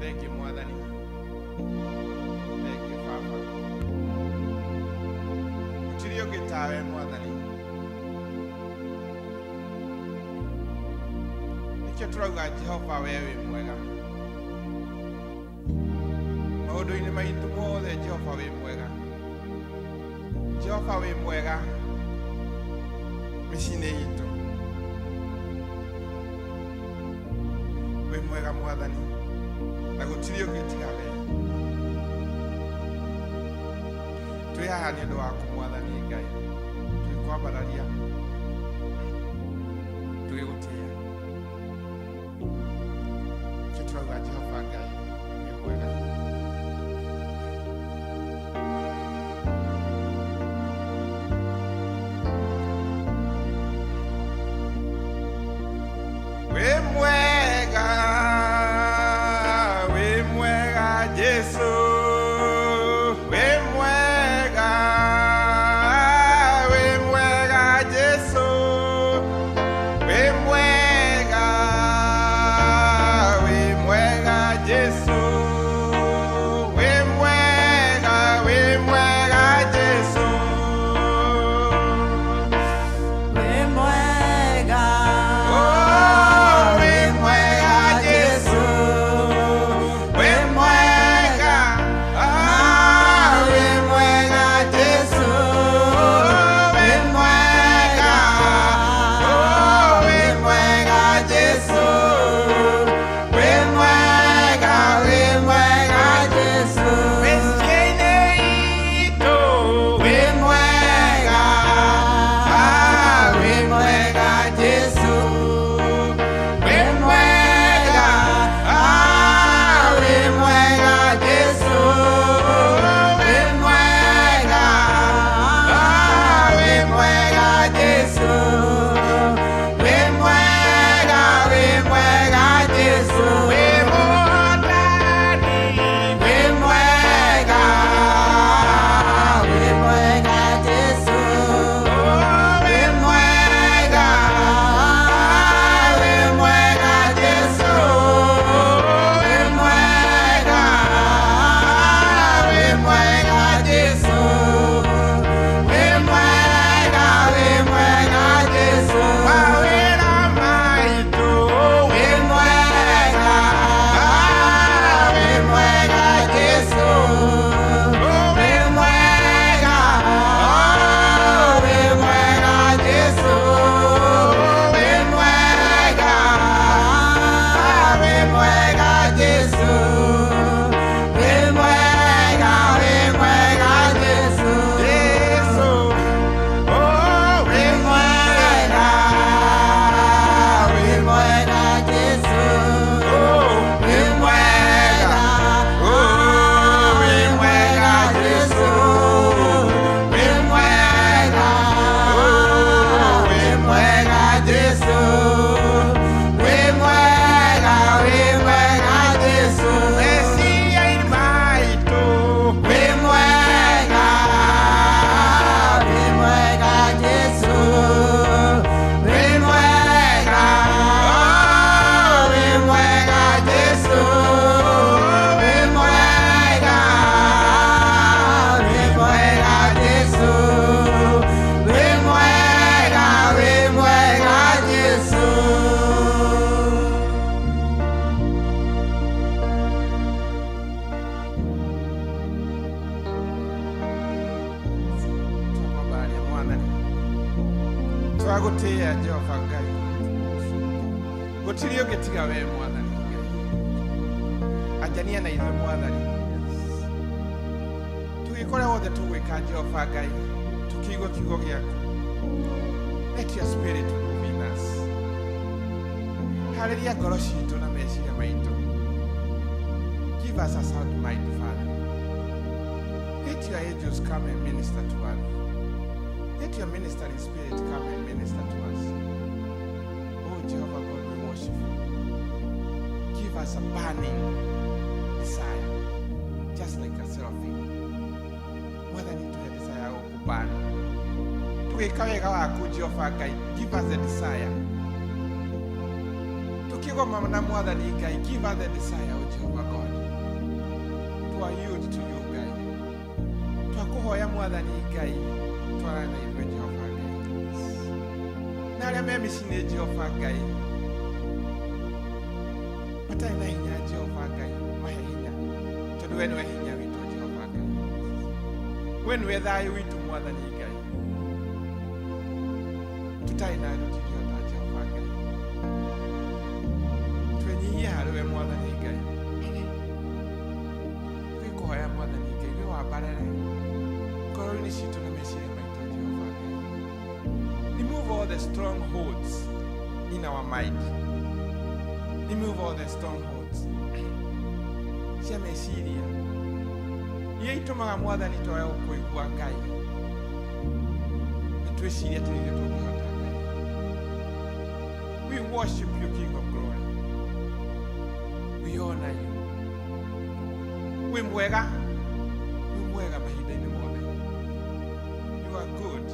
Thengiũ Mwathani. Thengiũ Baba. Gũtirĩ ũngĩ tawe Mwathani. Nĩkĩo tũrauga Jehova we wĩ mwega. Maũndũ-inĩ maitũ mothe Jehova wĩ mwega. Jehova wĩ mwega mĩciĩ-inĩ itũ. Wĩ mwega Mwathani na gũtirĩ ũngĩ tiga we. Twĩ haha nĩ ũndũ waku Mwathani Ngai, twĩkwambararia tũgĩgũtĩĩa. Nĩkĩo tũrauga Jehova Ngai nĩ mwega. Wĩ mwega, wĩ mwega Jesu, wĩ mwega, wĩ mwega Jesu, wĩ mwega, wĩ mwega Jesu, wĩ mwega, wĩ mwega Jesu. Wĩ mwega, Oh, wĩ mwega Jesu, wĩ mwega, ah, wĩ mwega Jesu, wĩ mwega, oh, wĩ mwega Jesu, wĩ mwega, wĩ mwega Jesu. Mĩciĩ-inĩ itũ, wĩ mwega, ah, wĩ mwega Jesu, wĩ mwega, ah, wĩ mwega Jesu, wĩ mwega, ah, wĩ mwega Jesu, wĩ mwega, wĩ mwega Jesu, wĩ mũhotani, wĩ mwega, Wĩ mwega Jesu, wĩ mwega, wĩ mwega Jesu, wĩ mwega, wĩ mwega Jesu, wĩ mwega, wĩ mwega Jesu, mawĩra maitũ, wĩ mwega, wĩ mwega Jesu, wĩ mwega, wĩ mwega Jesu, wĩ mwega, wĩ mwega Jesu, wĩ mwega, wĩ mwega Jesu, Jesu, oh, wĩ mwega, wĩ mwega Jesu, oh, wĩ mwega, oh, wĩ mwega Jesu, wĩ mwega, oh, wĩ mwega Jesu, wĩ mwega, wĩ mwega Jesu, meciria-inĩ maitũ, wĩ mwega, wĩ mwega Jesu, wĩ mwega, oh, wĩ mwega Jesu, wĩ mwega, wĩ mwega Jesu, wĩ mwega, wĩ mwega Jesu. Twakwambararia Mwathani, twagũtĩĩa Jehova Ngai, gũtirĩ ũngĩ tiga we Mwathani Ngai. Anjania na ithuĩ Mwathani, tũgĩkora wothe tũgwĩka Jehova Ngai, tũkĩigua kiugo gĩaku. Let your spirit move in us. Harĩria ngoro citũ na meciria maitũ. Give us a sound mind, Father. Let your angels come and minister to us. Let your ministering spirit come and minister to us. Oh, Jehovah God, we worship you. Give us a burning desire, just like a seraphim. Mwathani, tuhe desire gũkũburn. Tũgĩka wega waku Jehova Ngai, give us a desire. Tũkĩgoma na Mwathani Ngai, give us the desire, oh Jehovah God. Twa yield to you, Ngai. Twakũhoya Mwathani Ngai, twarane na ithuĩ Jehova Ngai. Na arĩa me mĩciĩ-inĩ Jehova Ngai, matarĩ na hinya Jehova Ngai, mahe hinya, tondũ we nĩwe hinya witũ Jehova Ngai. We nĩwe thayũ witũ Mwathani Ngai. Tũtarĩ nawe tũtingĩhota Jehova Ngai. Twenyihie harĩ we Mwathani Ngai. Twĩkũhoya Mwathani Ngai, we wambarare ngoro-inĩ citũ na meciria maitũ Jehova Ngai. Remove all the strongholds in our mind. Remove all the strongholds cia meciria iria itũmaga Mwathani twage gũkũigua Ngai, na twĩcirie atĩ nĩ ithuĩ tũngĩhota Ngai. We worship you, King of Glory. We honor you. Wĩ mwega, wĩ mwega mahinda-inĩ mothe. You are good.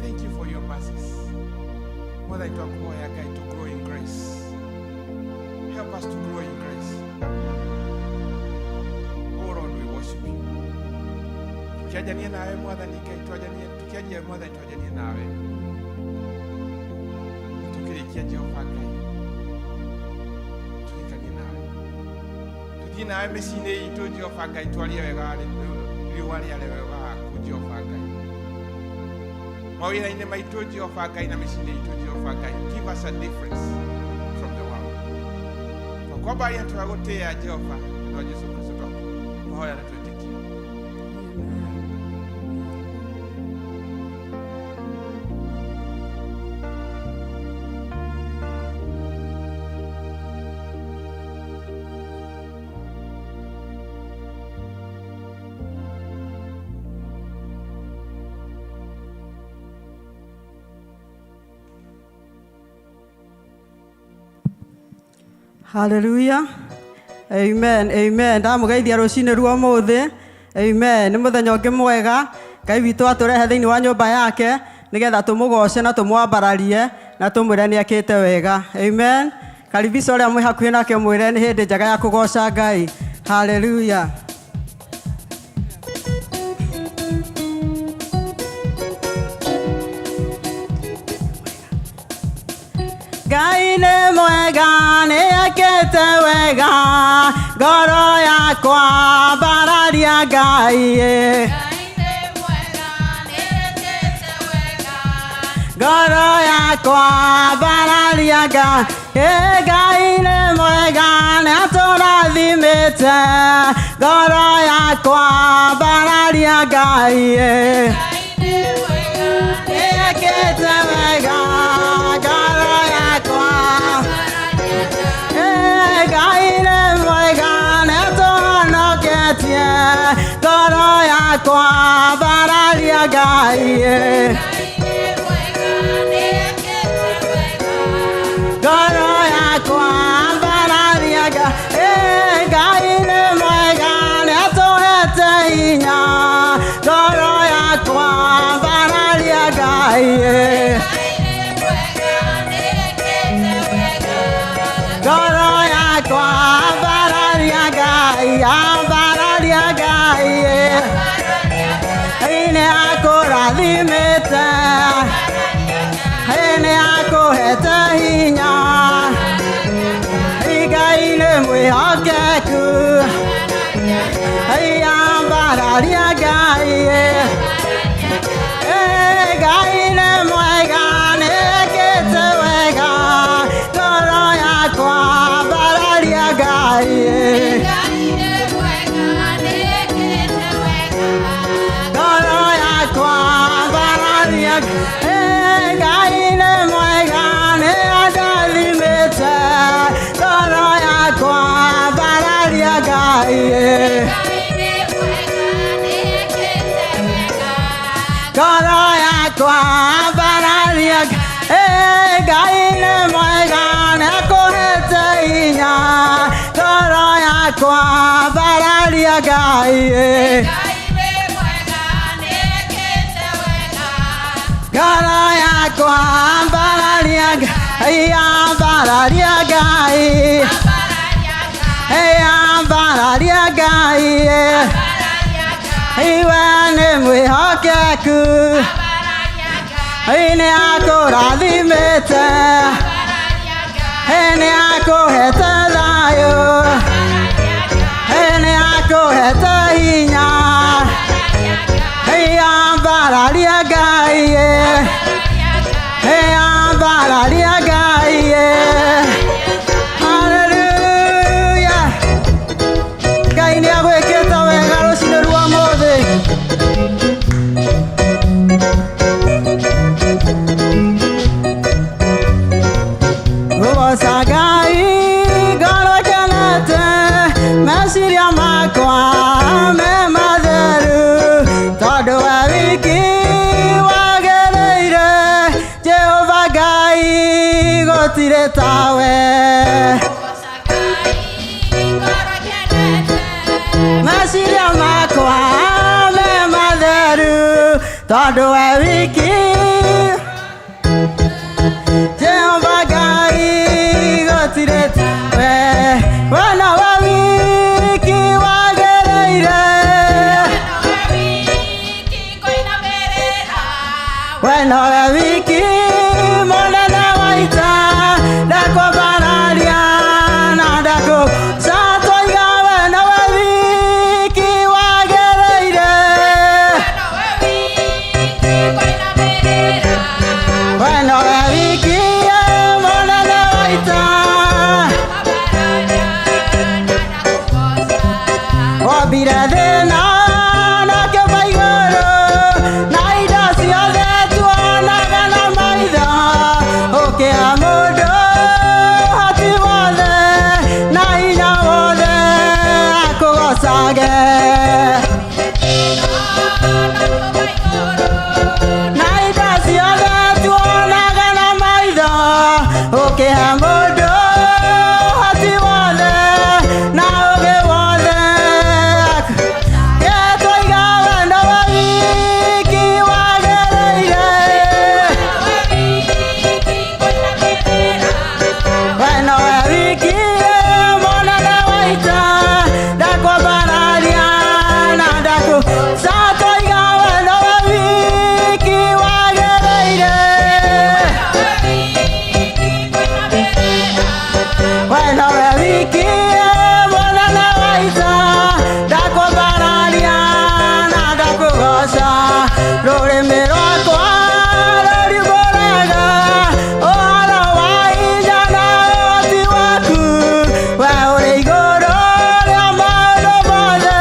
Thank you for your mercies. Mwathani, twakũhoya Ngai to grow in grace. Help us to grow in grace. Oh Lord, we worship you. Tukianjania nawe Mwathani Ngai, twanjanie, tukianjia Mwathani twanjanie nawe. Na tukĩrĩkia Jehova Ngai, tũrĩkanie nawe. Tuthiĩ nawe mĩciĩ-inĩ itũ Jehova Ngai, twarie wega riũa rĩare wega waku Jehova Ngai. Mawĩra-inĩ maitũ Jehova Ngai na mĩciĩ-inĩ itũ Jehova Ngai, give us a difference from the world. Twakwambaria twagũtĩĩa Jehova, nĩ ũndũ wa Jesu Kristo twahoya na twĩtĩkia. Hallelujah. Amen. Amen. Ndamugeithia rucinĩ rwa ũmũthĩ. Amen. Nĩ mũthenya ũngĩ mwega Ngai witũ atũrehe thĩinĩ wa nyũmba yake nĩgetha tũmũgoce na tũmwambararie na tũmwĩre nĩ ekĩte wega. Amen. Karibisha ũrĩa mwĩ hakuhĩ nake ũmwĩre nĩ hĩndĩ njega ya kũgoca Ngai. Hallelujah. Ngai nĩ mwega, nĩ ekĩte wega, ngoro yakwa mbararia Ngai ĩ. Ngoro yakwa mbararia Ngai ĩ. Ngai nĩ mwega, nĩ atũrathimĩte, ngoro yakwa mbararia Ngai ĩ. Nĩ ekĩte wega, ngoro yakwa. Ngai nĩ mwega, nĩ atũhonoketie, ngoro yakwa mbararia Ngai ĩ. Ngoro yakwa mbararia Ngai ĩ. Ngai nĩ mwega, nĩ atũhete hinya, ngoro yakwa mbararia Ngai ĩ. Ngoro yakwa mbararia Ngai, ambararia Ngai ĩ. Nĩ akũrathimĩte, nĩ akũhete hinya, Ngai nĩ mwĩhokeku, ambararia Ngai ĩ. Ngai nĩ mwega, nĩ ekĩte wega, ngoro yakwa mbararia Ngai ĩ. Ngoro yakwa mbararia Ngai nĩ mwega, nĩ andathimĩte, ngoro yakwa mbararia Ngai ĩ. Ngoro yakwa mbararia Ngai nĩ mwega, nĩ akũhete hinya, ngoro yakwa mbararia Ngai ĩ. Ngoro yakwa mbararia Ngai, ambararia Ngai, ambararia Ngai iwe nĩ mwĩhokeku nĩ akũrathimĩte nĩ akũhete thayũ nĩ akũhete hinya ambararia Ngai ambararia Ngai. Hallelujah. Ngai nĩ agwĩkĩte wega rũcinĩ rwa ũmũthĩ. Ngũgoca Ngai ngoro ĩkenete, meciria makwa me matheru, tondũ we wiki wagĩrĩire. Jehova Ngai gũtirĩ tawe. Meciria makwa me matheru, tondũ we wiki Jehova Ngai gũtirĩ tawe. We nowe wiki wagĩrĩire, we nowe wiki mũnene wa ita, ndakwambararia na ndakũgoca twoiga we nowe wiki wagĩrĩire, we nowe wiki mũnene wa ita. Wombire thĩ na kĩũmba igũrũ na indo ciothe tuonaga na maitho, ũkĩha mũndũ ũhoti wothe na hinya wothe akũgocage. Na indo ciothe tuonaga na maitho, ũkĩha mũndũ ũhoti wothe na ũũgĩ wothe. Twoiga we nowe wiki wagĩrĩire, we nowe wiki mũnene wa ita, ndakwambararia na ndakũgoca twoiga we nowe wiki wagĩrĩire, we nowe wiki mũnene wa ita, ndakwambararia na ndakũgoca. Rũrĩmĩ rwakwa rũrimbũraga ũhoro wa hinya na ũhoti waku, we ũrĩ igũrũ rĩa maũndũ mothe,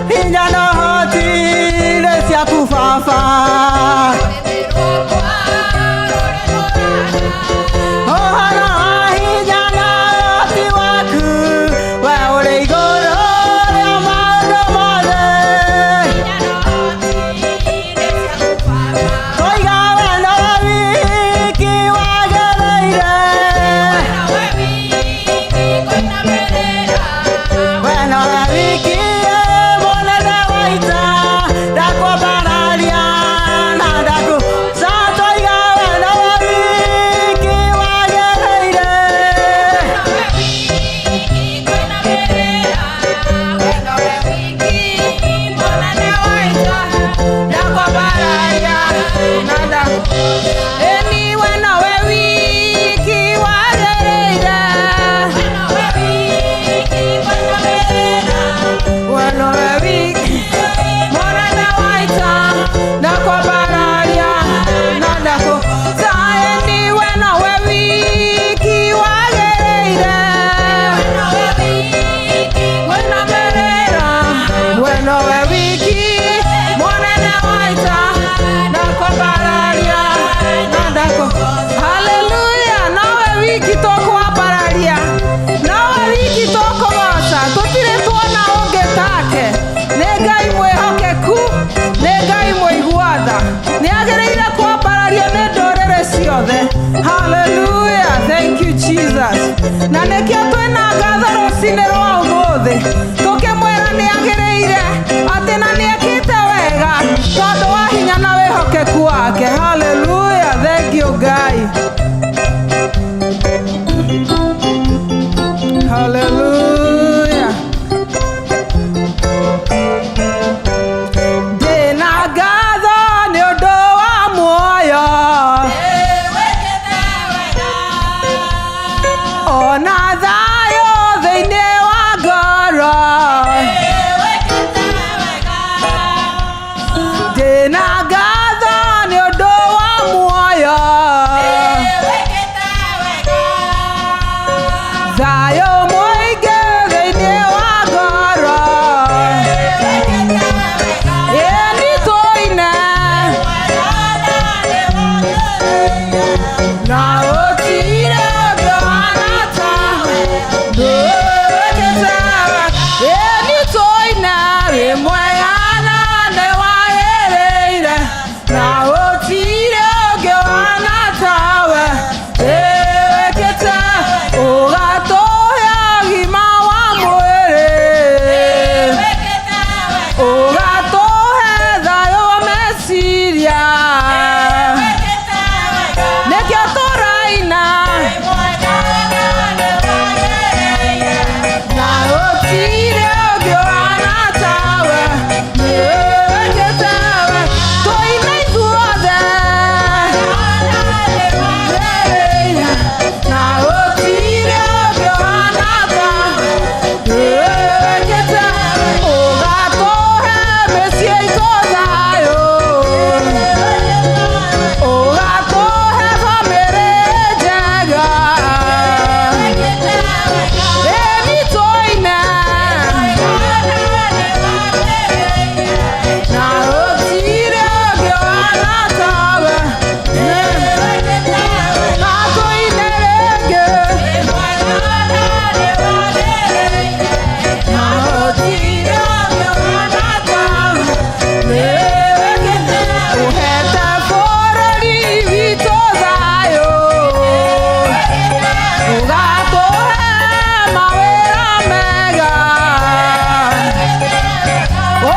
hinya na ũhoti nĩ ciaku Baba. Ũhoro wa hinya na ũhoti waku, we ũrĩ igũrũ rĩa maũndũ mothe. Twoiga we nowe wiki wagĩrĩire, we nowe wiki mũnene wa ita, ndakwambararia na ndakũgoca twoiga we nowe wiki wagĩrĩire, Eni we nowe wiki wagĩrĩire, we nowe wiki mũnene wa ita, ndakwambararia na ndakũgoca. Eni we nowe wiki wagĩrĩire, we nowe wiki mũnene wa ita, ndakwambararia na ndakũ. Haleluya, nowe wiki tũkwambararia, nowe wiki tũkũgoca, tũtirĩ tuona ũngĩ take. Nĩ Ngai mwĩhokeku, nĩ Ngai mũigua tha, nĩ agĩrĩire kwambarario nĩ ndũrĩrĩ ciothe. Haleluya, thank you Jesus. Na nĩkĩo twĩna ngatho rũcinĩ rwa ũmũthĩ, tũkĩmwĩra nĩ agĩrĩire atĩ na nĩ ekĩte wega tondũ wa hinya na wĩhokeku wake. Haleluya, thank you Ngai. Haleluya. Ona thayũ thĩinĩ wa ngoro. Ndĩna ngatho nĩ ũndũ wa muoyo. Thayũ mũingĩ thĩinĩ wa ngoro. Ĩni tũine na gũtirĩ ũngĩ ũhana tawe. Ndũĩkĩte wega. Ĩni tũine wĩ mwega na nĩ wagĩrĩire na gũtirĩ ũngĩ ũhana tawe. Wĩkĩte ũgatũhe ũgima wa mwĩrĩ, ũgatũhe thayũ wa meciria, nĩkĩo tũraina na gũtirĩ ũngĩ ũhana tawe. Wĩkĩte wega. Tũine ithuothe na gũtirĩ ũngĩ ũhana tawe. Wĩkĩte ũgatũhe mĩciĩ itũ thayũ, ũgatũhe bamĩrĩ njega. Ĩni tũine na gũtirĩ ũngĩ ũhana tawe. Na tũine rĩngĩ na gũtirĩ ũngĩ ũhana tawe. Ũhete bũrũri witũ thayũ, ũgatũhe mawĩra mega.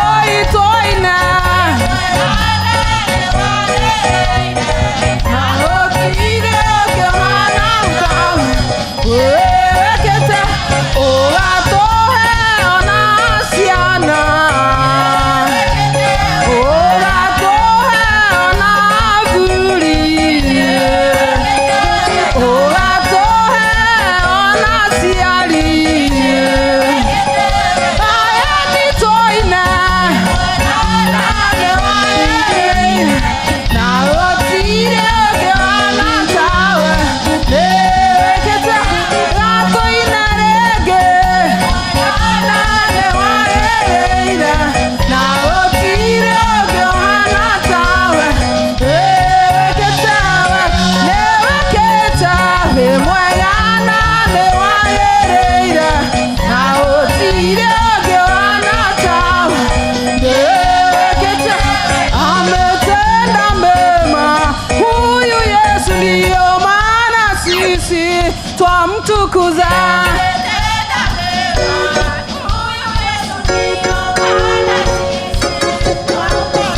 Oi tũine na gũtirĩ ũngĩ ũhana tawe. Wĩkĩte ũgatũhe ona ciana, ũgatũhe ona athuri, ũgatũhe ona aciari. Aya tũine na gũtirĩ ũngĩ ũhana tawe. Wĩkĩte gatũine rĩngĩ na nĩ wagĩrĩire na gũtirĩ ũngĩ ũhana tawe. Wĩkĩte we, nĩ wĩkĩte wĩ mwega na nĩ wagĩrĩire na gũtirĩ ũngĩ ũhana tawe. Wĩkĩte ametenda mema huyu Yesu, ndiyo maana sisi twamtukuza.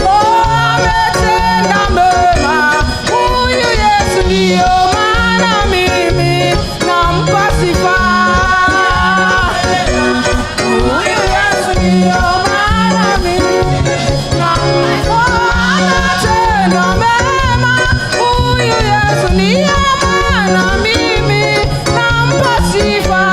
Oh, ametenda mema huyu Yesu, ndiyo maana mimi nampa sifa. Huyu Yesu ndiyo maana mimi nampa. Ametenda mema huyu Yesu, ndiyo maana mimi nampa sifa.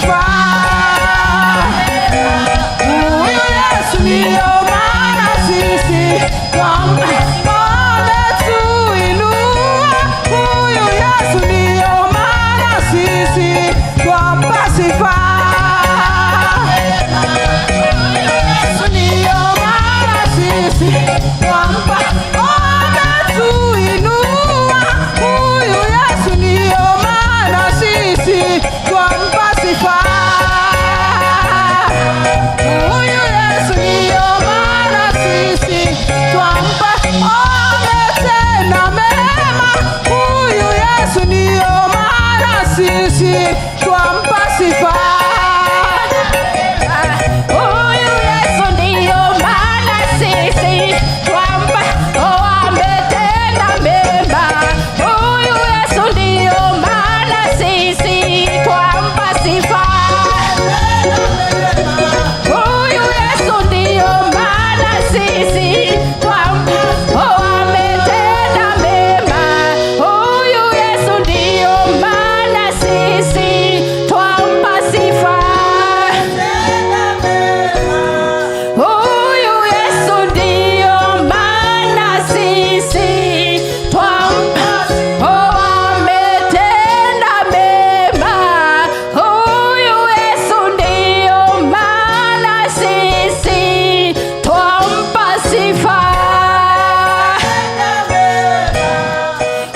sifa. Huyu Yesu ndiyo maana sisi twampa, ametuinua. Huyu Yesu ndiyo maana sisi twampa sifa. Yesu ndiyo maana sisi twampa, ametuinua. Huyu Yesu ndiyo maana sisi twampa sifa. Huyu Yesu ndiyo maana sisi twampa, ametenda mema. Huyu Yesu ndiyo maana sisi twampa sifa. Huyu Yesu ndiyo maana sisi twampa, oh, ametenda mema. Huyu Yesu ndiyo maana sisi twampa sifa. Huyu Yesu ndiyo maana sisi twampa, oh, ametenda mema. Huyu Yesu ndiyo maana sisi twampa sifa. Huyu Yesu ndiyo maana sisi twampa, oh, ametenda mema. Huyu Yesu ndiyo maana sisi twampa sifa.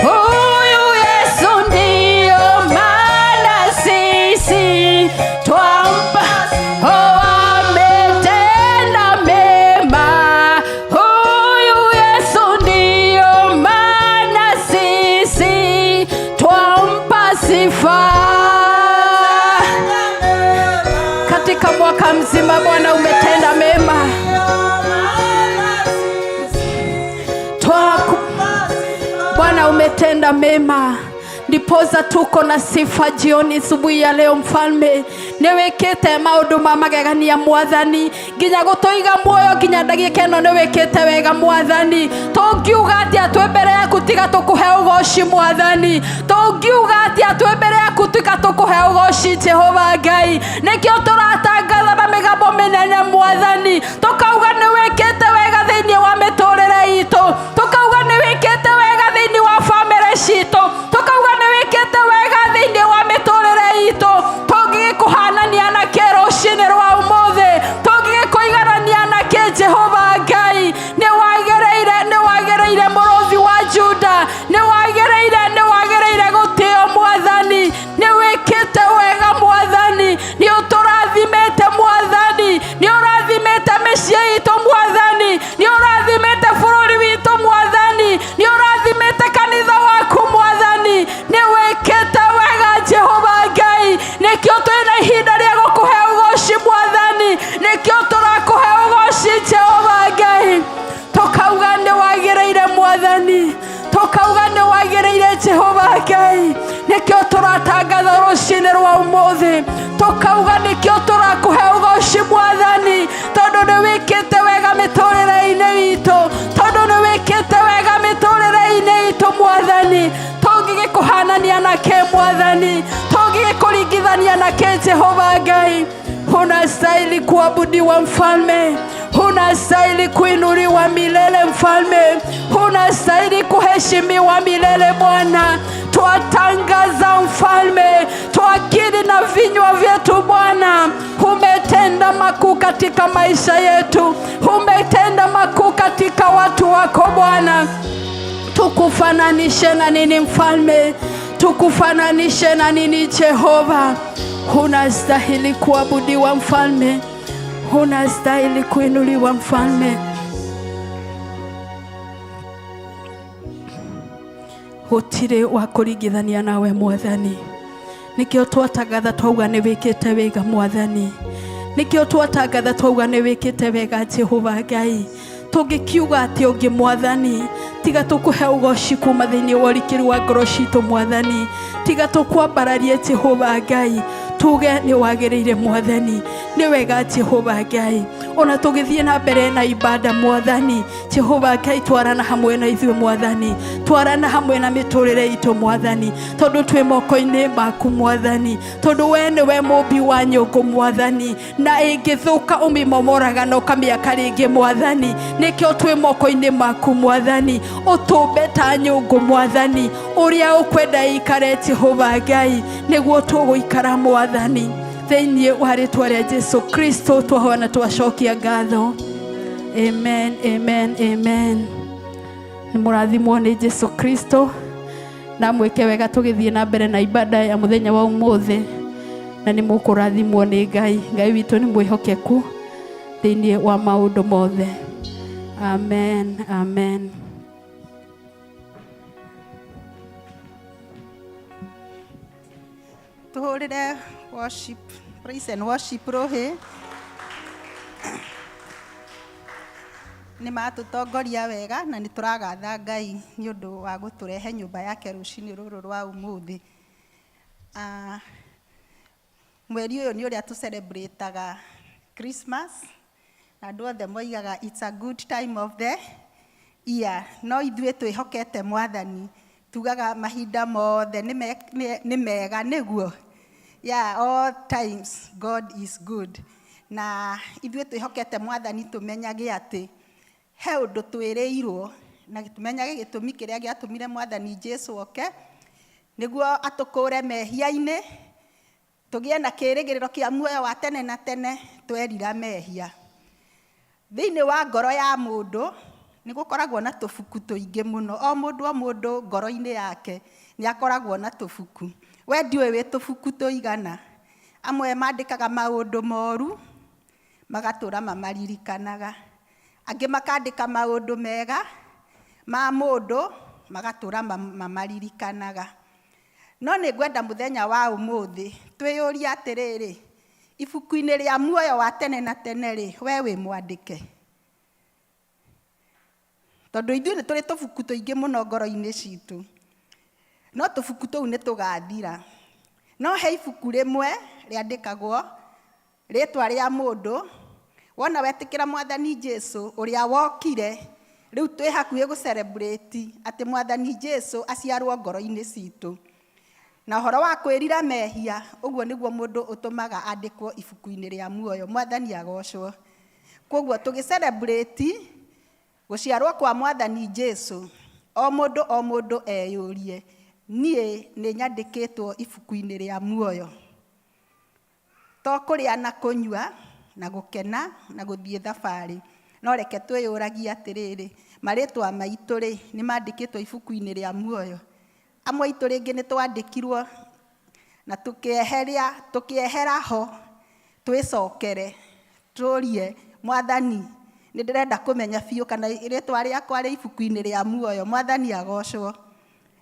Huyu Yesu ndiyo maana sisi twampa, oh, ametenda mema. Huyu Yesu ndiyo maana sisi twampa sifa. Katika mwaka mzima Bwana umetenda mema. Bwana umetenda mema, ndiposa tuko na sifa jioni asubuhi ya leo. Mfalme, nĩ wĩkĩte maũndũ ma magegania Mwathani, nginya gũtũiga muoyo nginya ndagĩka ĩno. Nĩ wĩkĩte wega Mwathani. Tũngiuga atĩa twĩ mbere yaku tiga tũkũhe ũgoci Mwathani? Tũngiuga atĩa twĩ mbere yaku tiga tũkũhe ũgoci Jehova Ngai? Nĩkĩo tũratangatha na mĩgambo mĩnene Mwathani, tũkauga nĩ wĩkĩte wega thĩinĩ wa mĩtũrĩre itũ, tũkauga nĩ wĩkĩte wega thĩinĩ wa bamĩrĩ citũ, tũkauga nĩ wĩkĩte wega thĩinĩ wa mĩtũrĩre itũ. Tũngĩgĩkũhanania na kĩ rũcinĩ rwa ũmũthĩ? Tũngĩgĩkũiganania na kĩ Jehova Ngai? Nĩ wagĩrĩire, nĩ wagĩrĩire, mũrũthi wa Juda, nĩ wagĩrĩire, nĩ wagĩrĩire gũtĩo Mwathani. Nĩ wĩkĩte wega Mwathani, nĩ ũtũrathimĩte Mwathani, nĩ ũrathimĩte mĩciĩ itũ Mwathani, nĩ ũrathimĩte bũrũri witũ Mwathani, nĩ ũrathimĩte kanitha waku Mwathani. Nĩ wĩkĩte wega Jehova Ngai, nĩkĩo twĩna ihinda rĩa gũkũhe ũgoci Mwathani, nĩkĩo tũrakũhe ũgoci Jehova Ngai. Tũkauga nĩ wagĩrĩire Mwathani, tũkauga nĩ wagĩrĩire Jehova Ngai. Nĩkĩo tũratangatha rũcinĩ rwa ũmũthĩ, tũkauga nĩkĩo tũrakũhe ũgoci Mwathani, tondũ nĩ wĩkĩte wega mĩtũrĩre-inĩ itũ, tondũ nĩ wĩkĩte wega mĩtũrĩre-inĩ itũ Mwathani. Tũngĩgĩkũhanania na kĩ Mwathani? Tũngĩgĩkũringithania na kĩ Jehova Ngai? Unastahili kuabudiwa Mfalme, unastahili kuinuliwa milele Mfalme, unastahili kuheshimiwa milele Bwana. Twatangaza Mfalme, twakiri na vinywa vyetu Bwana, umetenda makuu katika maisha yetu, umetenda makuu katika watu wako Bwana. Tukufananishe na nini Mfalme? Tukufananishe na nini Jehova? Unastahili kuabudiwa Mfalme, unastahili kuinuliwa Mfalme. Gũtirĩ wa kũringithania nawe Mwathani. Nĩkĩo twatangatha twauga nĩ wĩkĩte wega Mwathani, nĩkĩo twatangatha twauga nĩ wĩkĩte wega Jehova Ngai. Tũngĩkiuga atĩ ũngĩ Mwathani tiga tũkũhe ũgoci kuma thĩinĩ wa ũrikĩru wa ngoro citũ Mwathani, tiga tũkwambararie Jehova Ngai, tuge nĩ wagĩrĩire Mwathani, nĩ wega Jehova Ngai. Ona tũgĩthiĩ na mbere na ibada Mwathani, Jehova Ngai, twarana hamwe na ithuĩ Mwathani. Twarana hamwe na mĩtũrĩre itũ Mwathani, tondũ twĩ moko-inĩ maku Mwathani, tondũ we nĩwe mũmbi wa nyũngũ Mwathani, na ĩngĩthũka ũmĩmomoraga na ũkamĩaka rĩngĩ Mwathani. Nĩkĩo twĩ moko-inĩ maku Mwathani, ũtũmbe ta nyũngũ Mwathani, ũrĩa ũkwenda ĩikare Jehova Ngai, nĩguo tũgũikara Mwathani. Thĩinĩ wa rĩtwa rĩa Jesu Kristo twahoya na twacokia ngatho. Amen, amen, amen. Nĩ mũrathimwo nĩ Jesu Kristo na mwĩke wega tũgĩthiĩ na mbere na ibada ya mũthenya wa ũmũthĩ, na nĩ mũkũrathimwo nĩ Ngai. Ngai witũ nĩ mwĩhokeku thĩinĩ wa maũndũ mothe. Amen, amen. Tuhurire worship, praise and worship rũhĩ. Nĩ matũtongoria wega na nĩ tũragatha Ngai nĩ ũndũ wa gũtũrehe nyũmba yake rũcinĩ rũrũ rwa ũmũthĩ. Mweri ũyũ nĩ ũrĩa tũ-celebrate-aga Christmas, na andũ othe moigaga it's a good time of the year. No ithuĩ twĩhokete Mwathani, tugaga mahinda mothe nĩ mega, nĩguo? Yeah, all times God is good. Na ithuĩ twĩhokete Mwathani tũmenyage atĩ he ũndũ twĩrĩirwo, na tũmenyage gĩtũmi kĩrĩa gĩatũmire Mwathani Jesu oke, nĩguo atũkũre mehia-inĩ, tũgĩe na kĩĩrĩgĩrĩro kĩa muoyo wa tene na tene twerira mehia. Thĩinĩ wa ngoro ya mũndũ nĩ gũkoragwo na tũbuku tũingĩ mũno. O mũndũ o mũndũ ngoro-inĩ yake nĩ akoragwo na tũbuku. We ndiũĩ wĩ tũbuku tũigana. Amwe mandĩkaga maũndũ moru, magatũra mamaririkanaga. Angĩ makandĩka maũndũ mega ma mũndũ, magatũra mamaririkanaga. No nĩ ngwenda mũthenya wa ũmũthĩ twĩyũrie atĩrĩrĩ, ibuku-inĩ rĩa muoyo wa tene na tene rĩ, we wĩ mwandĩke? Tondũ ithuĩ nĩ tũrĩ tũbuku tũingĩ mũno ngoro-inĩ citũ, no tũbuku tũu nĩ tũgathira. No he ibuku rĩmwe rĩandĩkagwo rĩtwa rĩa mũndũ, wona wetĩkĩra Mwathani Jesu ũrĩa wokire, rĩu twĩ hakuhĩ gũ-celebrate atĩ Mwathani Jesu aciarwo ngoro-inĩ citũ. Na ũhoro wa kwĩrira mehia, ũguo nĩguo mũndũ ũtũmaga andĩkwo ibuku-inĩ rĩa muoyo. Mwathani agocwo. Koguo tũgĩ-celebrate gũciarwo kwa Mwathani Jesu, o mũndũ o mũndũ eyũrie, niĩ nĩ nyandĩkĩtwo ibuku-inĩ rĩa muoyo? To kũrĩa na kũnyua na gũkena na gũthiĩ thabarĩ, no reke twĩyũragie atĩrĩrĩ, marĩtwa maitũ rĩ, nĩ mandĩkĩtwo ibuku-inĩ rĩa muoyo? Amwe aitũ rĩngĩ nĩ twandĩkirwo na tũkĩehera ho, twĩcokere, tũrie Mwathani, nĩ ndĩrenda kũmenya biũ kana rĩtwa rĩakwa rĩ ibuku-inĩ rĩa muoyo. Mwathani agocwo.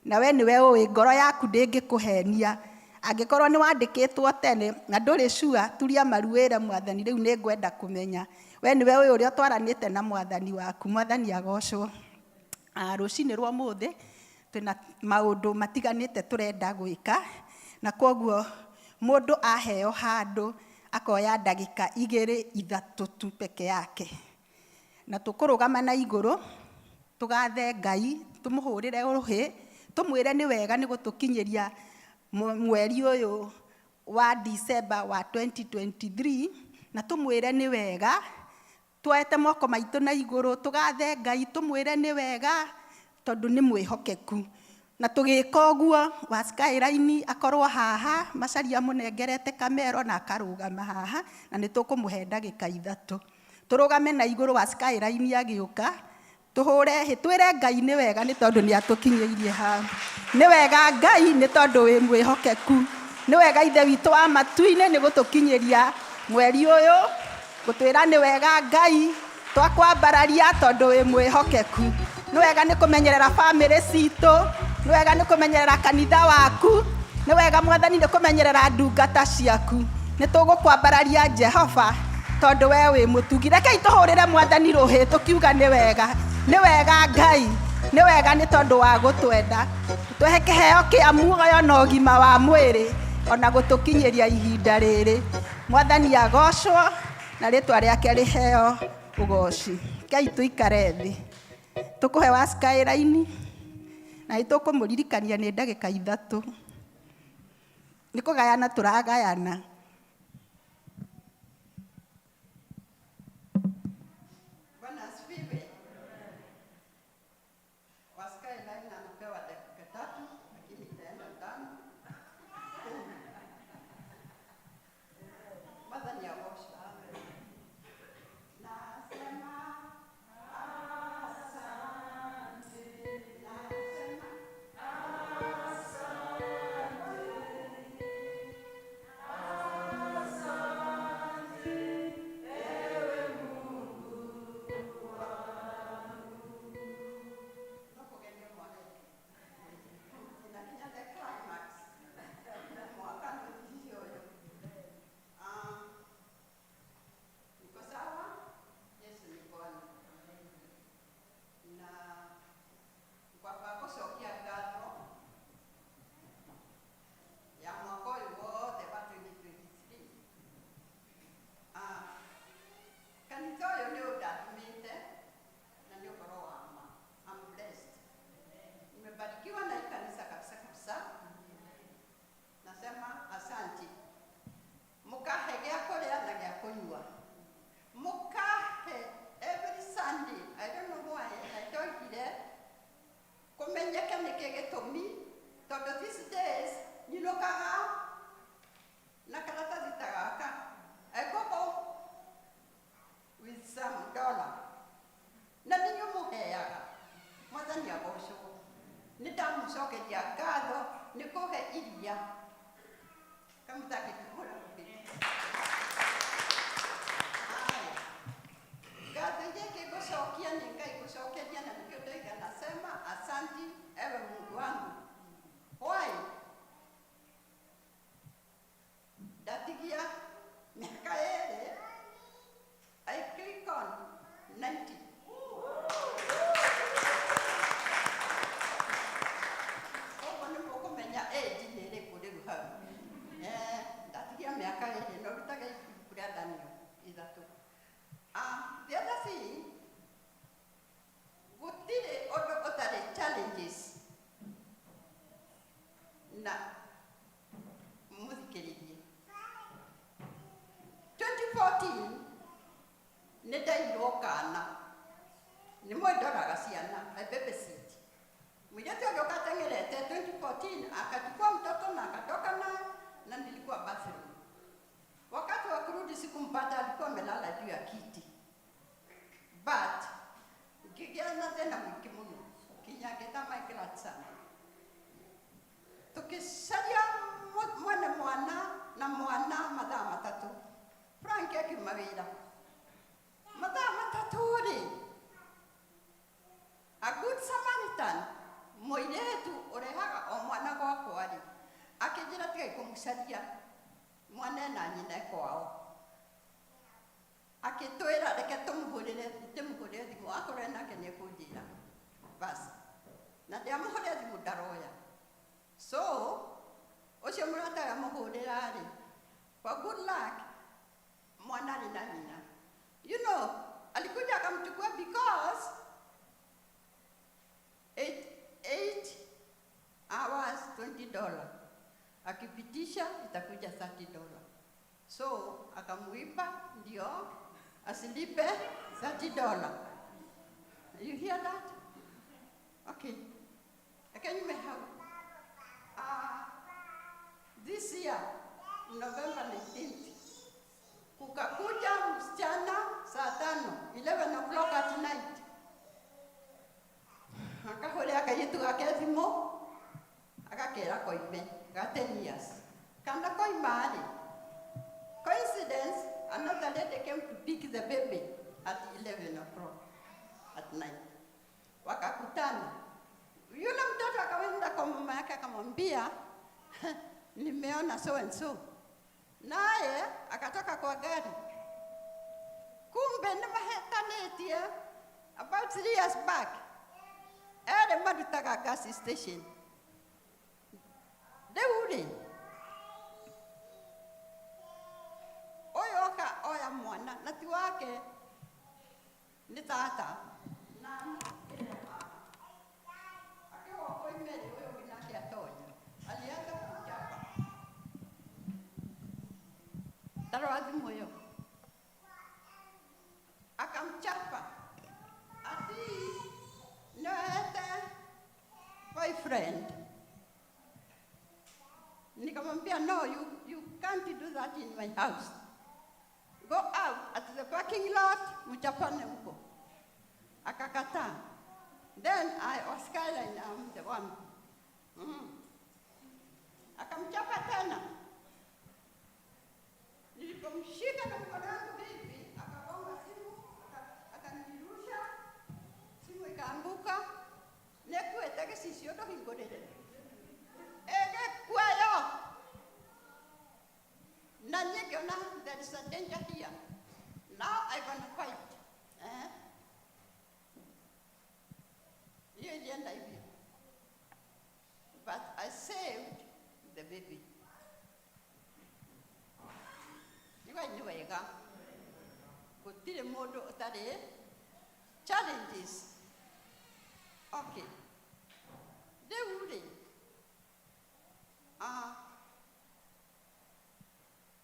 Na we nĩwe ũĩ, ngoro yaku ndĩngĩkũhenia. Angĩkorwo nĩ wandĩkĩtwo tene na ndũrĩ sure, turia maru wĩre Mwathani, rĩu nĩ ngwenda kũmenya. We nĩwe ũĩ ũrĩa ũtwaranĩte na Mwathani waku. Mwathani agocwo. Rũcinĩ rwa ũmũthĩ twĩna maũndũ matiganĩte tũrenda gwĩka, na koguo mũndũ aheo handũ akoya ndagĩka igĩrĩ ithatũ tu peke yake. Na tũkũrũgama na igũrũ tũgathe Ngai, tũmũhũrĩre rũhĩ, tũmwĩre nĩ wega nĩ gũtũkinyĩria mweri ũyũ wa December wa 2023, na tũmwĩre nĩ wega, tuoete moko maitũ na igũrũ, tũgathe Ngai, tũmwĩre nĩ wega, tondũ nĩ mwĩhokeku. Na tũgĩka ũguo, wa Skyline akorwo haha, Macharia amũnengerete kamero na akarũgama haha, na nĩ tũkũmũhe ndagĩka ithatũ. Tũrũgame na igũrũ wa Skyline agĩũka, tũhũre hĩ, twĩre Ngai nĩ wega nĩ tondũ nĩ atũkinyĩirie haha. Nĩ wega Ngai nĩ tondũ wĩ mwĩhokeku. Nĩ wega Ithe witũ wa matu-inĩ nĩ gũtũkinyĩria mweri ũyũ, gũtwĩra nĩ wega Ngai, twakwambararia tondũ wĩ mwĩhokeku. Nĩ wega nĩ kũmenyerera bamĩrĩ citũ, nĩ wega nĩ kũmenyerera kanitha waku, nĩ wega Mwathani nĩ kũmenyerera ndungata ciaku. Nĩ tũgũkwambararia Jehova tondũ we wĩ mũtugi. Rekei tũhũrĩre Mwathani rũhĩ tũkiuga nĩ wega, nĩ wega Ngai, nĩ wega nĩ tondũ wa gũtwenda. Tũhe kĩheo kĩa muoyo na ũgima wa mwĩrĩ ona gũtũkinyĩria ihinda rĩrĩ. Mwathani agocwo na rĩtwa rĩake rĩheo ũgoci. Ngai tũikare thĩ. Tũkũhe wa Skyline. Na nĩ tũkũmũririkania nĩ ndagĩka 3. Nĩ kũgayana tũragayana. Bwana asifiwe. Wa Skyline anapewa dakika 3, lakini itaenda 5. Mwathani agocwo. Nasema asante, nasema asante, asante, ewe Mungu wangu. Nokũgeria mwaka inakinya the climax mwaka nĩ ũyũ. Ah, niko sawa? Yesu ni Bwana. Na ngwamba gũcokia ngatho ya mwaka ũyũ wothe wa 2023. Ah, kanitha ũyũ nĩ ũndathimĩte na nĩ ũhoro wa ma. I'm blessed. Nimebarikiwa na hii kanisa kabisa kabisa. Nasema asante. Mukahe gĩa kũrĩa na gĩa kũnyua. Mukahe every Sunday. I don't know why I ndoigire kũmenyeke nĩkĩ gĩtũmi, tondũ these days nyinũkaga na karatathi ta gaka. I go home with some dollar na nĩ mũheaga. Mwathani agocwo. Nĩ ndamũcokeria ngatho nĩ kũhe iria kamũtangĩkĩgũra. Haya, ngatho iria ingĩ ngũcokia nĩ Ngai gũcokeria, na nĩkĩo ndoiga nasema asanti ewe Mungu wangu. Why? Ndatigia mĩaka 2, I click on 90. Koguo nĩ mũkũmenya age nĩ ĩrĩkũ rĩu hau. Eh, ndatigia mĩaka 2 no rutage ibuku rĩa Daniel 3. Ah, the other thing, gũtirĩ ũndũ ũtarĩ challenges, na mũthikĩrĩrie. 2014 nĩ ndairwo kana nĩ mwendoraga ciana. I babysit. Mũirĩtu agĩũka ateng'erete 2014, akachukua mtoto na akatoka naye, na nilikuwa bathroom. Wakati wa kurudi sikumpata, alikuwa amelala juu ya kiti, but ngĩgĩa na thĩna mũingĩ mũno kinya ngĩta my grandson, tũkĩcaria mwene mwana na mwana mathaa 3. Frank akiuma wĩra mathaa 3 rĩ, a good Samaritan, mũirĩtu ũrehaga o mwana gwakwa rĩ, akĩnjĩra tigai kũmũcaria, mwana ena nyina e kwao. Akĩtwĩra reke tũmũhũrĩre, ndĩmũhũrĩre thimũ, akorwo enake nĩ ekũnjĩra. Basi na ndiamũhũrĩra thimũ, ndaroya. So ũcio mũrata amũhũrĩra rĩ, for good luck mwana arĩ na nyina. Alikuja akamchukua because 8 hours $20, akipitisha itakuja $30, so akamuipa ndio asilipe $30. You hear that? Okay, akanyume hau. This year November 19th kukakuja msichana saa 5, 11 o'clock at night, akahũrĩra kairĩtu gake thimũ, agakera koime ga 10 years. Kana koima rĩ, coincidence, another lady came to pick the baby at 11 o'clock at night. Wakakutana. Yule mtoto akaenda kwa mama yake akamwambia, "Nimeona so and so." Naye akatoka kwa gari, kumbe nĩmahetanĩtie about 3 years back, erĩ marutaga gas station. Rĩu rĩ, ũyũ oka oya mwana na ti wake, nĩ tata na akĩgwo koime. Tarora thimũ ĩyo. Akamchapa ati noete boyfriend. Nikamwambia, "No, you can't do that in my house. Go out at the parking lot, mchapane huko." Akakataa. Then I was Skyline, I'm the one. Akamchapa tena. Nilipomshika na mkono wangu hivi, akagonga simu, akanirusha, simu ikaanguka. Nekuete gĩcicio ndũhingũrĩre. Ĩgĩkuoyo. Na niĩ ngĩona there is a danger here. Now I gonna fight. Eh? Hiyo ilienda hivyo. But I saved the baby. Nĩ nĩ wega. Gũtirĩ mũndũ ũtarĩ challenges. Okay. Rĩu rĩ,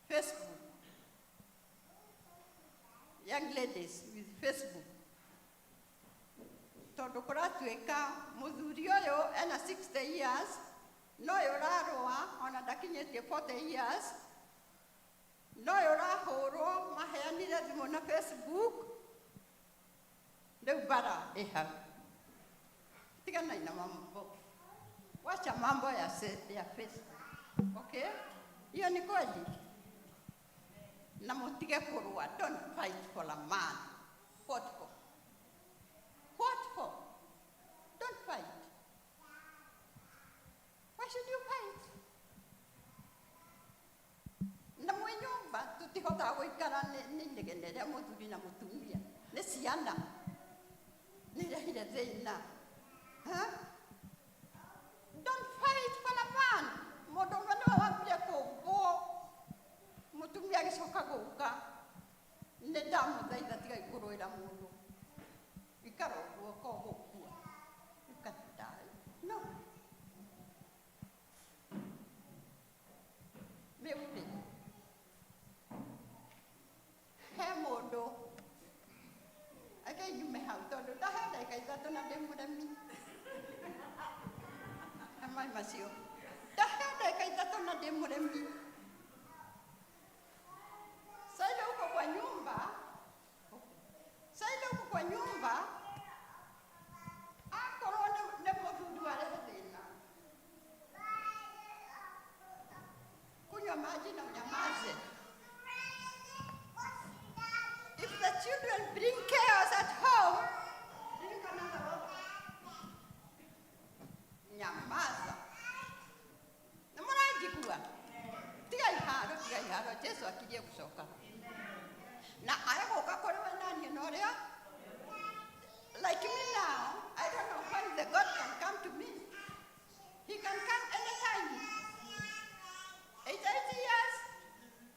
Facebook. Young ladies with Facebook. Tondũ kũratuĩka mũthuri ũyũ ena 60 years, no ũyũ ũrarũa ona ndakinyĩtie 40 years, no ũyũ ũrahũrwo maheanire thimũ na Facebook, rĩu bara ĩ hau. Tiganai na mambo, wacha mambo ya Facebook. Okay, hiyo ni kweli. Na mutige kũrũa. Don't fight for a man. What for? What for? Don't fight. Why should you fight? Na mwĩ nyũmba tũtihotaga gũikara nĩ inegene rĩa mũthuri na mũtumia, nĩ ciana nĩ irehire thĩna. Huh? Don't fight for a man. Mũndũ ũmwe nĩwe wambire kũmbwo, mũtumia agĩcoka gũka. Nĩ ndamũthaitha, tigai kũrũĩra mũndũ. Ikara ũguo ko gũkua. You can die. No. Rĩu rĩ, he mũndũ ake nyume hau tondũ ndahe ndagĩka 3 na ndĩ mũremi. He mai macio. Ndahe ndagĩka 3 na ndĩ mũremi. Sasa ile uko kwa nyumba, sasa ile uko kwa nyumba, akorwo nĩ mũthuri warehe thĩna, kunywa maji na unyamaze. If the children bring chaos at home, drink another water. Nyamaza. Nĩ mũranjigua? Tiga iharo, tiga iharo, Jesu akirie gũcoka. Na aregũka kũrĩ we naniĩ na ũrĩa. Like me now, I don't know when the God can come to me. He can come anytime. 80 years,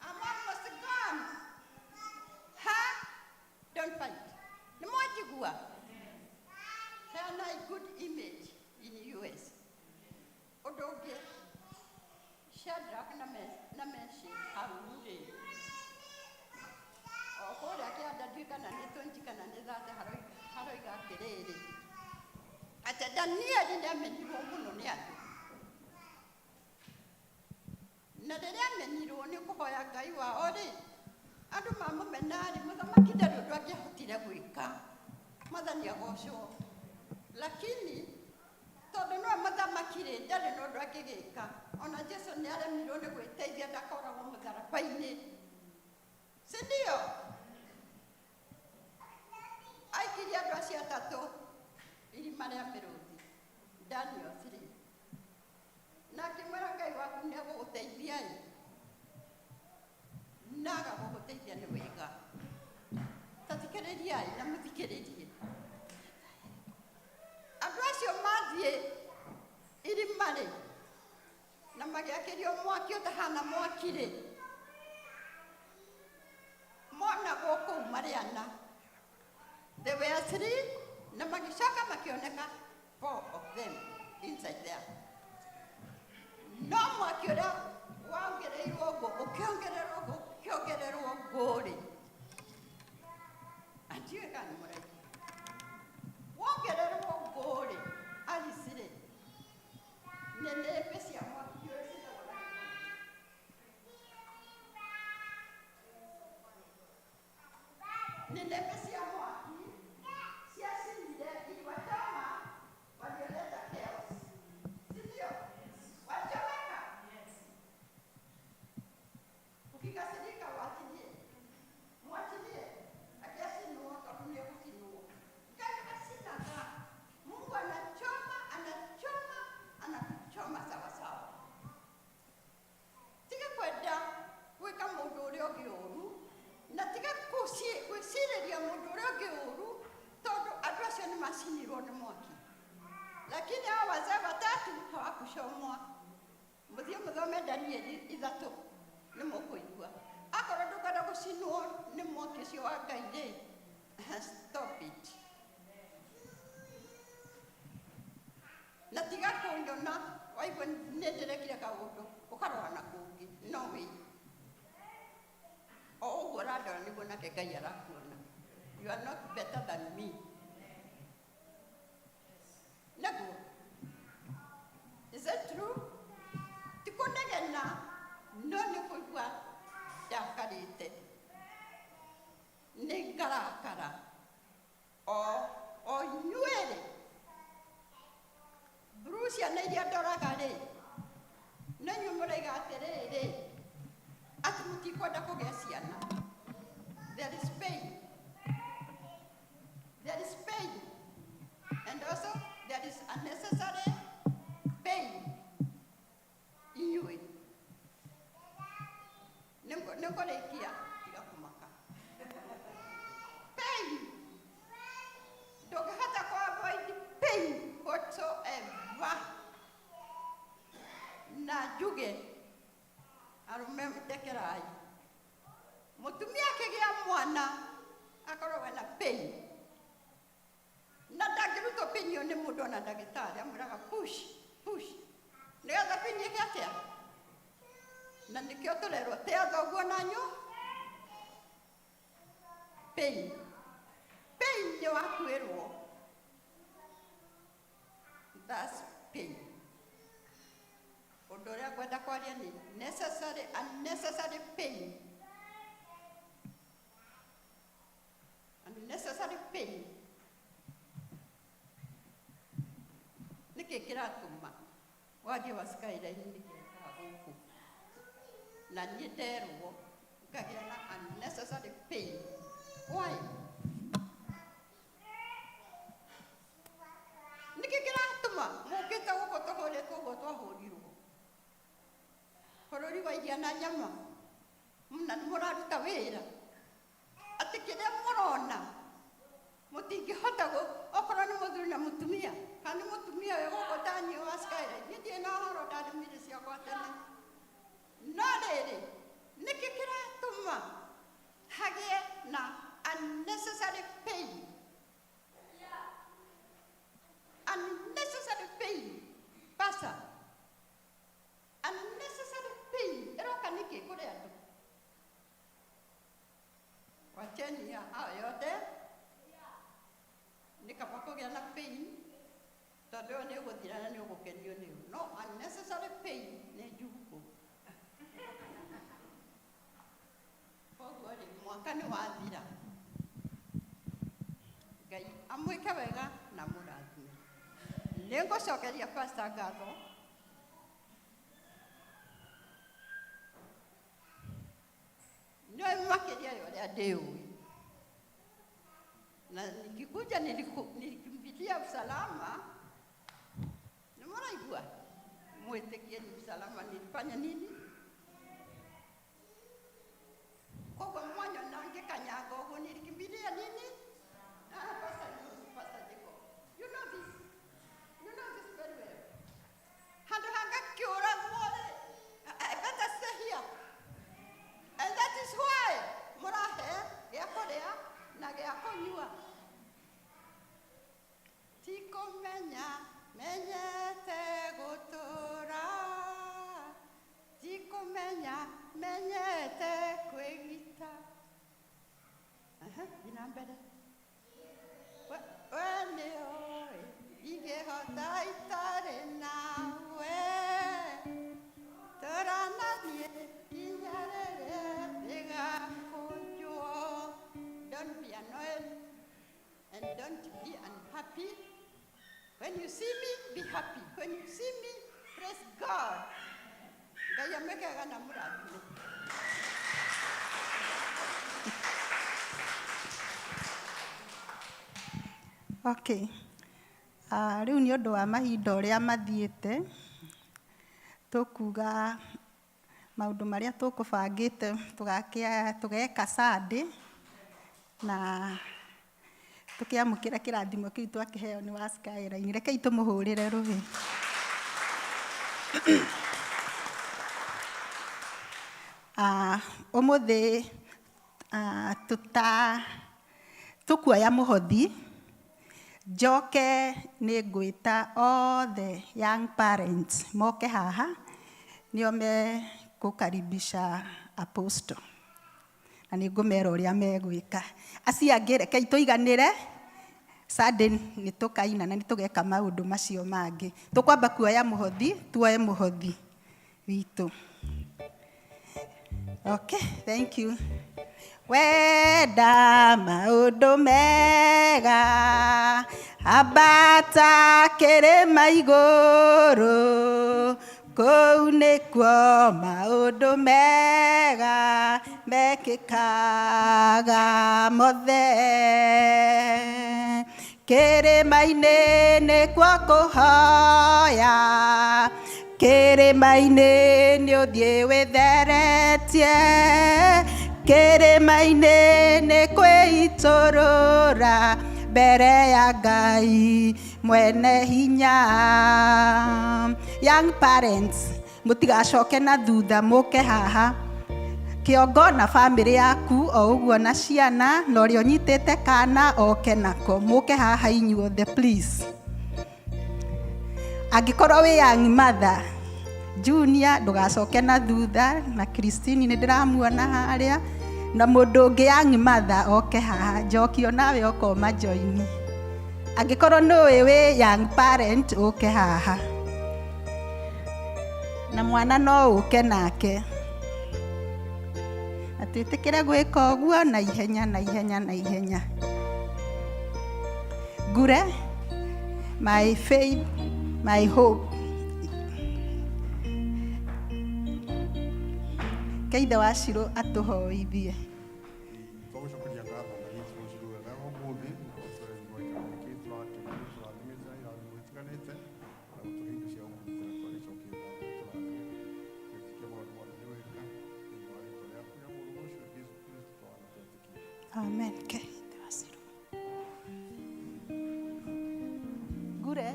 I'm almost gone. Ha? Don't fight. Nĩ mwanjigua? Heana a good image in US. Ũndũ ũngĩ, Shadrach na Meshach hau rĩ, o kũrĩa kĩanda ndiũĩ kana nĩ 20 kana nĩ 30, haroiga atĩrĩrĩ, atĩ Danieli nĩ amenyirwo mũno nĩ andũ, na rĩrĩa amenyirwo nĩ kũhoya Ngai wao rĩ, andũ mamũmena-rĩ, mũthamaki ndarĩ ũndũ angĩahotire gwĩka. Mwathani agocwo. Lakini tondũ nĩwe mũthamaki rĩ, ndarĩ na ũndũ angĩgĩka. Ona Jesu nĩ aremirwo nĩ gwĩteithia ndakoragwo mũtharaba-inĩ, si ndio? Aikirie andũ acio atatũ irima rĩa mĩrũthi, Daniel 3, na akĩmwĩra, "Ngai waku nĩ agũgũteithia ĩ, na agagũgũteithia nĩ wega." Ta thikĩrĩriai na mũthikĩrĩrie. Andũ acio mathiĩ irima rĩ, na magĩakĩrio mwaki ũtahana mwaki rĩ, monagwo kũu marĩ ana. They were three, na magĩcoka makĩoneka four of them inside there. No mwaki ũrĩa wongereirwo ngũ, ũkĩongererwo ngũ, ũkĩongererwo. Wongererwo ngũ-rĩ, andiũĩ kana nĩ mũraigua. Wongererwo ngũ-rĩ, Alice rĩ, nĩnĩmbĩ cia mwaki ũrĩa ciĩtagwo na Gĩkũyũ. Nĩnĩmbĩ cia mwaki ciacinire iliwachoma walioleta chaos, si ndio? Walichomeka. Ukikasirika waachilie, mwachilie akiacinwo, tondũ nĩ egũcinwo. Ngai acinaga, Mungu anachoma, anachoma, anakuchoma sawa sawa. Tiga kwenda gwĩka mũndũ ũrĩa ũngĩ ũru, na tiga gwĩcirĩria mũndũ ũrĩa ũngĩ ũru, tondũ andũ acio nĩ macinirwo nĩ mwaki, lakini hawa wazee watatu hawakuchomwa. Mũthiĩ mũthome Danieli 3, nĩ mũkũigua. Akorwo ndũkwenda gũcinwo nĩ mwaki ũcio wa Ngai rĩ, stop it na tiga kũnyona. Waigua nĩ ndĩrekire kaũndũ, ũkarora na kũngĩ. No wĩ o ũguo ũrandora nĩguo nake Ngai arakuona. You are not better than me. Nĩguo, is it true? Ti kũnegena, no nĩ kũigua ndakarĩte, nĩ ngarakara o inyuĩ-rĩ. Mburu ciana iria ndoraga rĩ, no inyuĩ mũraiga atĩrĩrĩ, atĩ mũtikwenda kũgĩa ciana. There is pain, there is pain, and also there is unnecessary pain. Inyuĩ nĩngũrĩkia, tiga kũmaka. Pain, ndũngĩhota kũ avoid pain whatsoever. Na njuge, arũme, ndekerai. Mũtumia akĩgĩa mwana akorwo wena pain, na ndangĩrutwo pain ĩyo nĩ mũndũ, ona ndagĩtarĩ amwĩraga push, push, nĩgetha pain ĩke atĩa? Na nĩkĩo tũrerwo tĩa thoguo na nyo pain. Pain nĩ wakuĩrwo, that's pain. Ũndũ ũrĩa ngwenda kwaria nĩ necessary, unnecessary pain, unnecessary pain. Nĩkĩ kĩratũma warie wa Skyline? Nĩkĩ gũkũ na niĩ nderwo ngagĩa na unnecessary pain? Why? Nĩkĩ kĩratũma mũkĩte gũkũ tũhũrĩtwo ũguo twahũrirwo bũrũri wa iria na nyama, na nĩ mũraruta wĩra atĩ kĩrĩa mũrona mũtingĩhota okorwo nĩ mũthuri na mũtumia, kana nĩ mũtumia wĩ gũkũ taniĩ wa Skyline? Niĩ ndirĩ na ũhoro, ndarĩmire ciakwa tene. No rĩrĩ, nĩkĩ kĩratũma hagĩe na unnecessary pain? Unnecessary pain, pastor, unnecessary pain ĩroka nĩkĩ kũrĩ andũ? Wacheni ya hayo yote, nĩ kaba kũgĩa na pain, tondũ ĩyo nĩ ĩgũthira na nĩ ũgũkenio nĩyo. No unnecessary pain nĩ njukũ. Koguo rĩ, mwaka nĩ wathira. Ngai amwĩke wega na mũrathime. Nĩ ngũcokeria pastor ngatho. Nĩoĩ makĩria ya ũrĩa ndĩũĩ, na nikikuja nilikimbilia usalama. Nĩ mũraigua? Mwĩtĩkie ni usalama. Nilifanya nini? Koguo mwanyona ngĩkanyanga ũguo, nilikimbilia nini? Ah, Pastor knows, Pastor Jacob. You know this. You know this very well. Handũ hangakĩũragwo rĩ, I better stay here. And that is why mũrahe gĩa kũrĩa na gĩa kũnyua. Ti kũmenya menyete gũtũra, ti mbere. We nĩũĩ ingĩhota itarĩ nawe, tũra na niĩ nginya rĩrĩa rĩgakũnjwo. Don't be annoyed and don't be unhappy. When you see me, be happy. When you see me, praise God. Ngai amwĩkega na mũrathime. Okay. Rĩu nĩ ũndũ wa mahinda ũrĩa mathiĩte, tũkuga maũndũ marĩa tũkũbangĩte tũgeka Sunday, na tũkĩamũkĩra kĩrathimo kĩu twakĩheo nĩ wa Skyline. Rekei tũmũhũrĩre rũhĩ. Ũmũthĩ tũkuoya mũhothi, njoke nĩ ngwĩta othe young parents moke haha, nĩo mekũkaribisha apostle, na nĩ ngũmera ũrĩa megwĩka. Acio angĩ rekei tũiganĩre, Sunday nĩ tũkaina na nĩ tũgeka maũndũ macio mangĩ. Tũkwamba kuoya mũhothi, tuoe mũhothi witũ. Okay, thank you. Wenda maũndũ mega, ambata kĩrĩma igũrũ, kũu nĩkuo maũndũ mega mekĩkaga mothe. Kĩrĩma-inĩ nĩkuo kũhoya, kĩrĩma-inĩ nĩ ũthiĩ wĩtheretie, kĩrĩma-inĩ nĩ kwĩitũrũra mbere ya Ngai mwene hinya. Young parents, mũtigacoke na thutha, mũke haha kĩongo na bamĩrĩ yaku o ũguo na ciana, na ũrĩa ũnyitĩte kana oke nako, mũke haha inyuothe please. Angĩkorwo wĩ young mother, Junior ndũgacoke na thutha, na Christine nĩ ndĩramuona harĩa, na mũndũ ũngĩ young mother oke haha, Njokio nawe ũkoma join. Angĩkorwo nĩũĩ wĩ young parent ũke haha, na mwana no ũke nake, na twĩtĩkĩre gwĩka ũguo na ihenya na ihenya na ihenya. Ngure, my faith, my hope. Ke ithe wa Shiro atũhoithie. Twagũcokeria ngatho Ngai witũ rũciũ rũrĩa rwa ũmũthĩ, nĩ tũrakena nĩ tũrathimĩte na irathimo itiganĩte, na gũtũhe indo cia gũkũrutĩra. Twagĩcokia ngatho, tũrathime twĩtĩkie maũndũ mothe nĩ wĩka thĩinĩ wa rĩtwa rĩaku rĩa Mũrũguo ũcio Jesũ Kristo twana twetĩkia. Amen. Ke ithe wa Shiro. Ngure.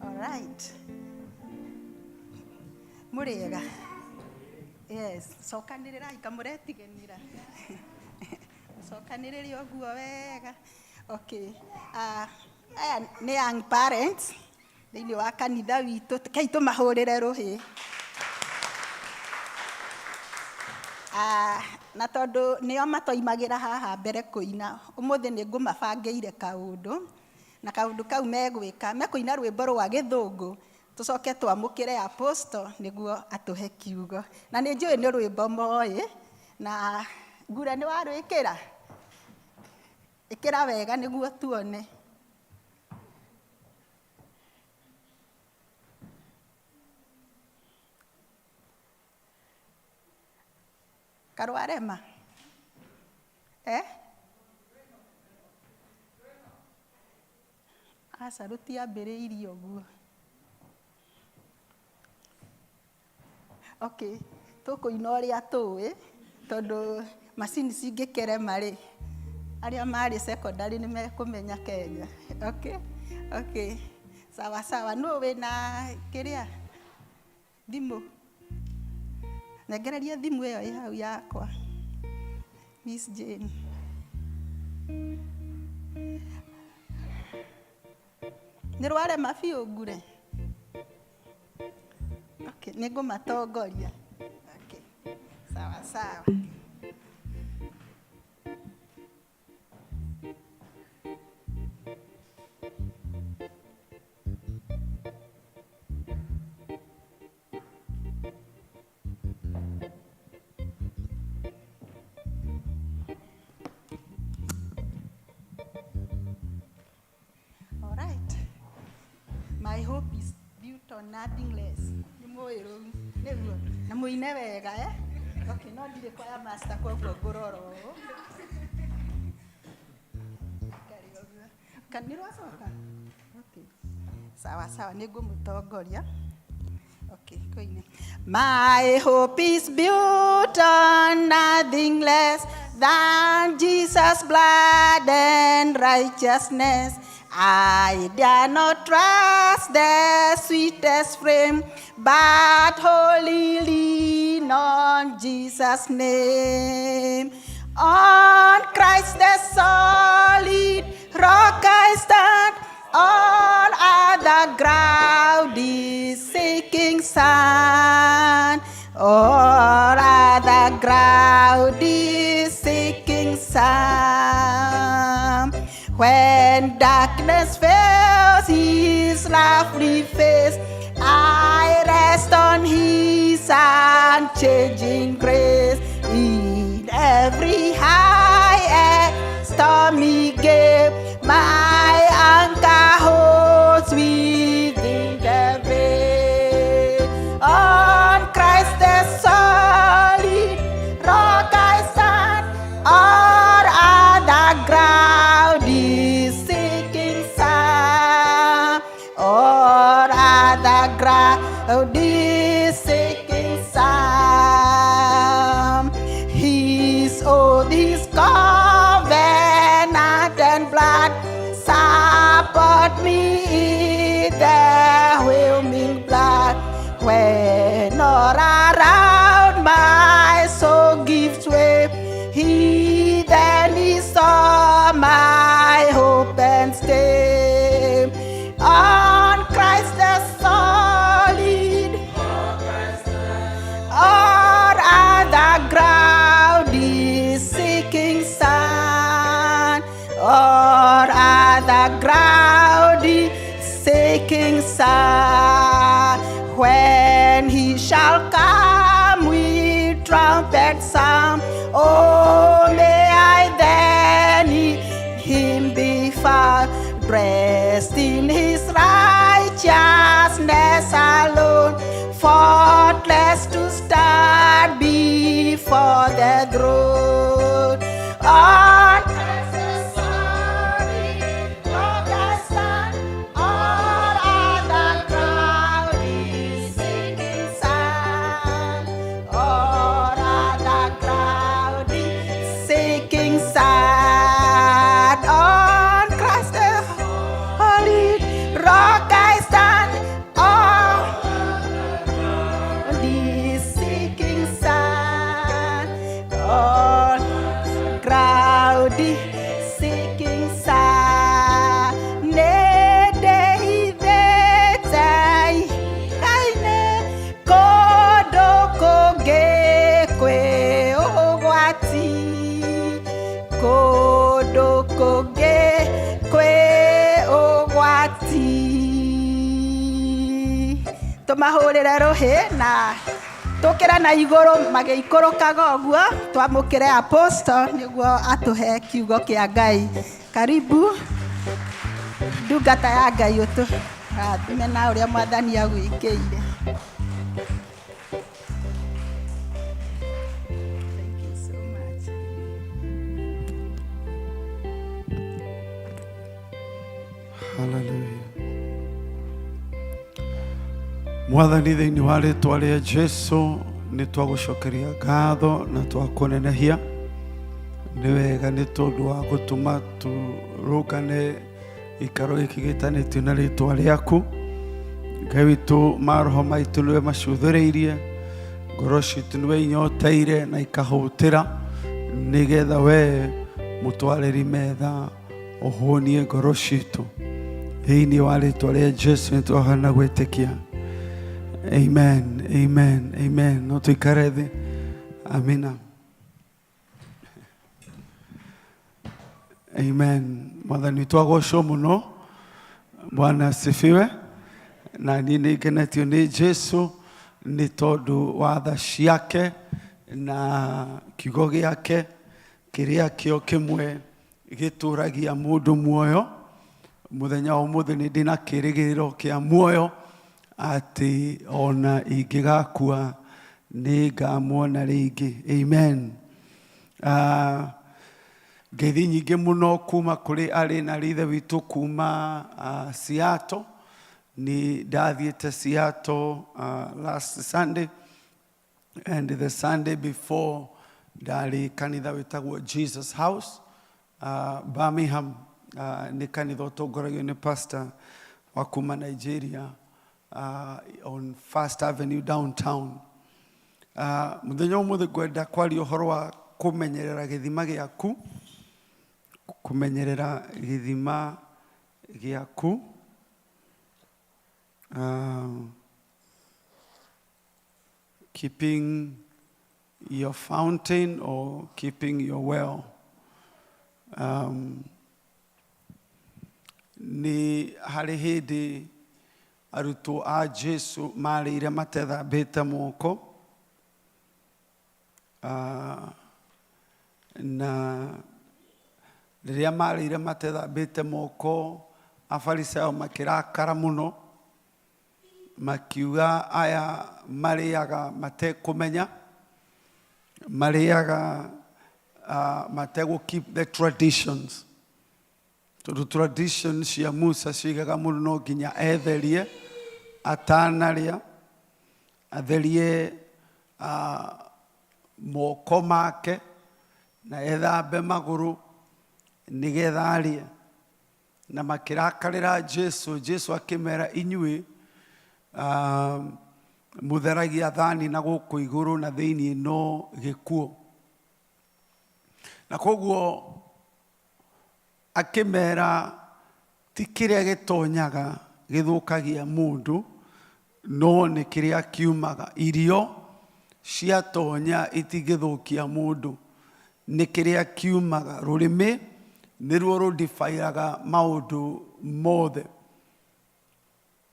All right. Mũrĩega. Yes, cokanĩrĩrai kamũretiganĩra. Cokanĩrĩre ũguo wega. Okay. Aya nĩ young parents thĩinĩ wa kanitha witũ. Kei tũmahũrĩre rũhĩ. Na tondũ nĩo matoimagĩra haha mbere kũina, ũmũthĩ nĩ ngũmabangĩire kaũndũ, na kaũndũ kau megwĩka, mekũina rwĩmbo rwa gĩthũngũ, tũcoke twamũkĩre apostle nĩguo atũhe kiugo. Na nĩ njũĩ nĩ rwĩmbo moĩ, na ngura nĩ warwĩkĩra? Ĩkĩra wega nĩguo tuone. Karwarema? Eh? Aca rũtiambĩrĩirie ũguo. Okay, tũkũina ũrĩa tũĩ, tondũ macini cingĩkerema rĩ, arĩa marĩ secondary nĩ mekũmenya Kenya. Okay, okay. Sawa sawa, nũ wĩna kĩrĩa? Thimũ. Nengereria thimũ ĩyo ĩ hau yakwa. Miss Jane. Nĩ rwarema biũ ngure? Okay, nĩ ngũmatongoria. Okay. Sawa sawa. nothing less. Nĩ mũĩ rũu nĩguo na mũine wega eh? Okay, no ndirĩ kwaya master koguo ngũrora ũũ. Karĩ ũguo. Nĩ rwacoka? Okay. Sawa sawa, nĩ ngũmũtongoria. Okay, koine. My hope is built on nothing less than Jesus' blood and righteousness. I dare not trust the sweetest frame, but wholly lean on Jesus' name. On Christ the solid rock I stand, all other ground is sinking sand. All other ground is sinking sand. When darkness veils his lovely face, I rest on his unchanging grace. In every high and stormy gale, my anchor holds within the veil. On Christ the solid rock I stand, all other ground is sinking sand. All other ground is sinking sand. His oath, his covenant and blood support me in the whelming flood. When all around my soul gives way, he then is all my hope and stay. On Christ the solid, all other ground is sinking sand. All other ground is sinking sand. When he shall come with trumpet sound, oh, may I then in him be found, dressed in his righteousness alone, faultless to stand before the throne. On Christ the solid rock I stand, all other ground is sinking sand. All other ground is sinking sand. On Christ the holy rock I stand, all the sinking sand. All ground is sinking sand. Nĩndĩhithĩte ihiga-inĩ kũndũ kũngĩ kwĩ ũgwati, kũndũ kũngĩ kwĩ ũgwati. Tũmahũrĩre rũhĩ na tũkĩre na igũrũ magĩikũrũkaga ũguo, twamũkĩre apostle nĩguo atũhe kiugo kĩa Ngai. Karibu ndungata ya Ngai, ũtũrathime na ũrĩa Mwathani agwĩkĩire. Thank you so much. Hallelujah. Mwathani, thĩinĩ wa rĩtwa rĩa Jesu nĩ twagũcokeria ngatho na twakũnenehia. Nĩ wega nĩ tondũ wa gũtũma tũrũngane gĩikaro gĩkĩ gĩtanĩtio na rĩtwa rĩaku. Ngai witũ, maroho maitũ nĩwe macuthĩrĩirie, ngoro citũ nĩwe inyoteire na ikahũtĩra, nĩgetha we mũtwarĩri metha ũhũnie ngoro citũ. Thĩinĩ wa rĩtwa rĩa Jesu nĩ twahana gwĩtĩkia. Amen, amen, amen. No tũikare thĩ. Amina. Amen. Mwathani witũ agocwo mũno. Bwana asifiwe. Na niĩ nĩ ngenetio nĩ Jesu nĩ tondũ wa tha ciake na kiugo gĩake kĩrĩa kĩo kĩmwe gĩtũragia mũndũ muoyo. Mũthenya wa ũmũthĩ nĩ ndĩna kĩrĩgĩrĩro kĩa muoyo. Atĩ ona ingĩgakua nĩ ngamuona rĩngĩ. Amen. Ngeithi nyingĩ mũno kuma kũrĩ arĩ na arĩ ithe witũ kuma Seattle. Nĩ ndathiĩte Seattle last Sunday and the Sunday before ndarĩ kanitha wĩtagwo Jesus House Birmingham. Nĩ kanitha ũtongoragio nĩ pastor wa kuma Nigeria on First Avenue downtown. Mũthenya ũmũthĩ ngwenda kwaria ũhoro wa kũmenyerera gĩthima gĩaku, kũmenyerera gĩthima gĩaku. Keeping your fountain or keeping your well. Nĩ harĩ hĩndĩ arutwo a Jesu marĩire matethambĩte moko. Na rĩrĩa marĩire matethambĩte moko, Afarisayo makĩrakara mũno, makiuga aya marĩaga matekũmenya, marĩaga mategũ keep the traditions, tondũ tradition cia Musa ciigaga mũndũ no nginya etherie atanarĩa, atherie moko make na ethambe magũrũ nĩgetha arĩe. Na makĩrakarĩra Jesu. Jesu akĩmera, inyuĩ mũtheragia thani na gũkũ igũrũ na thĩinĩ no gĩkuũ. Na koguo akĩmera ti kĩrĩa gĩtonyaga gĩthũkagia mũndũ, no nĩ kĩrĩa kiumaga. Irio ciatonya itingĩthũkia mũndũ, nĩ kĩrĩa kiumaga. Rũrĩmĩ nĩruo rũdifairaga maũndũ mothe.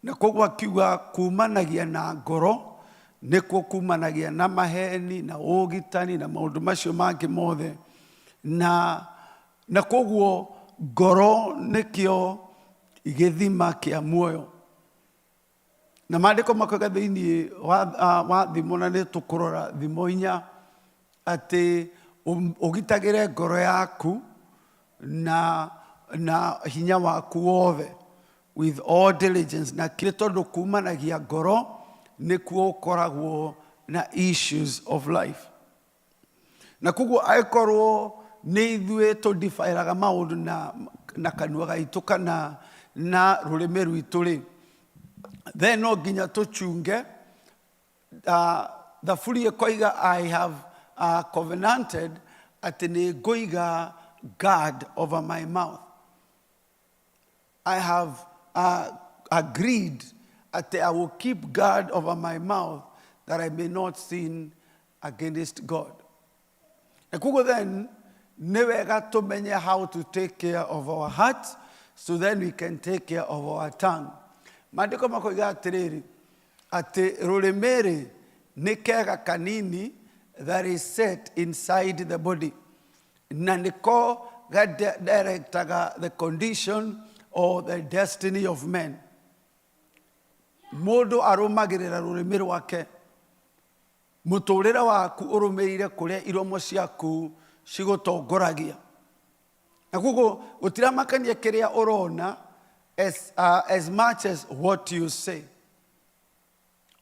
Na koguo akiuga kumanagia na ngoro nĩkuo kumanagia na maheni na ũgitani na maũndũ macio mangĩ mothe. Na koguo ngoro nĩkĩo gĩthima kĩa muoyo. Na maandĩko makoiga thĩinĩ wa thimo, na nĩ tũkũrora thimo inya, atĩ ũgitagĩre ngoro yaku na hinya waku wothe, with all diligence, na kĩ tondũ kumanagia ngoro nĩkuo ũkoragwo na issues of life. Na koguo angĩkorwo nĩ ithuĩ tũdifairaga maũndũ na kanua gaitũ kana na rũrĩmĩ rwitũ rĩ, then no nginya tũchunge. Thaburi ĩkoiga, I have covenanted atĩ nĩ ngũiga guard over my mouth. I have agreed that I will keep guard over my mouth that I may not sin against God. Na koguo then nĩ wega tũmenye how to take care of our heart so then we can take care of our tongue. Maandĩko makoiga atĩrĩrĩ, atĩ rũrĩmĩ rĩ nĩ kega kanini that is set inside the body, na nĩko directaga the condition or the destiny of men. Mũndũ arũmagĩrĩra rũrĩmĩ rwake. Mũtũrĩre waku ũrũmĩrĩire kũrĩa iromo ciaku cigũtongoragia. Na koguo gũtiramakania kĩrĩa ũrona as much as what you say.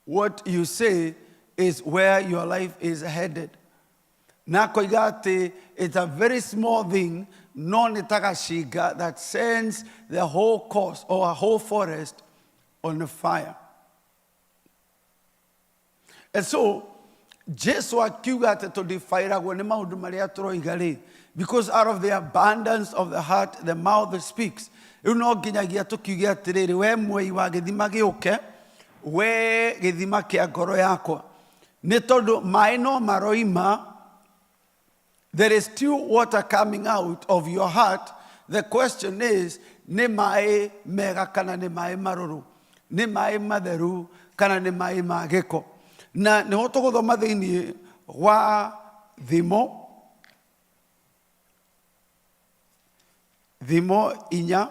What you say is where your life is headed. Na akoiga atĩ it's a very small thing, no nĩ ta gacinga that sends the whole course or a whole forest on fire. And so Jesu akiuga atĩ tũdifairagwo nĩ maũndũ marĩa tũroiga rĩ, because out of the abundance of the heart the mouth speaks. Rĩu no nginyagia tũkiuge atĩrĩrĩ, we mwei wa gĩthima gĩũke, we gĩthima kĩa ngoro yakwa, nĩ tondũ maĩ no maroima. There is still water coming out of your heart. The question is, nĩ maĩ mega kana nĩ maĩ marũrũ, nĩ maĩ matheru kana nĩ maĩ ma gĩko? Na nĩho tũgũthoma thĩinĩ wa Thimo 4.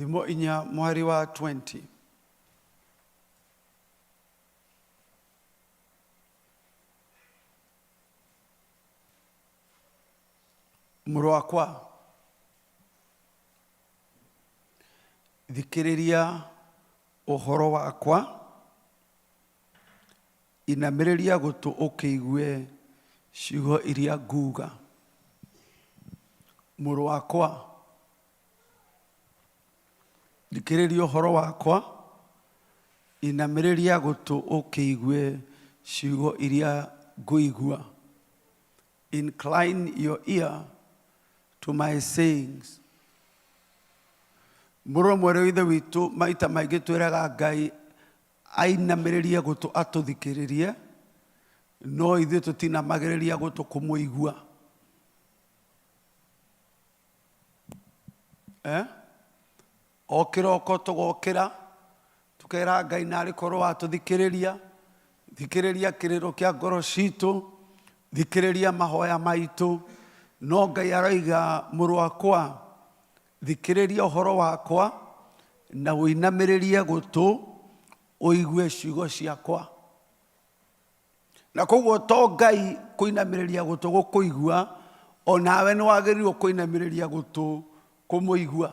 Thimo inya mwari wa 20. Mũrũ wakwa, thikĩrĩria ũhoro wakwa, inamĩrĩria gũtũ ũkĩigue ciugo iria nguuga. Mũrũ wakwa, thikĩrĩria ũhoro wakwa, inamĩrĩria gũtũ ũkĩigue ciugo iria ngũigua. Incline your ear to my sayings. Mũrũ mwerũ wa Ithe witũ maita maingĩ twĩraga Ngai ainamĩrĩrie gũtũ atũthikĩrĩrie, no ithuĩ tũtinamagĩrĩria gũtũ kũmũigua. Eh? O kĩroko tũgokĩra tũkera Ngai narĩ korwo watũthikĩrĩria, thikĩrĩria kĩrĩro kĩa ngoro citũ, thikĩrĩria mahoya maitũ. No Ngai aroiga mũrũ wakwa, thikĩrĩria ũhoro wakwa na ũinamĩrĩrie gũtũ ũigue ciugo ciakwa. Na koguo to Ngai kũinamĩrĩria gũtũ gũkũigua, o nawe nĩ wagĩrĩirwo kũinamĩrĩria gũtũ kũmũigua.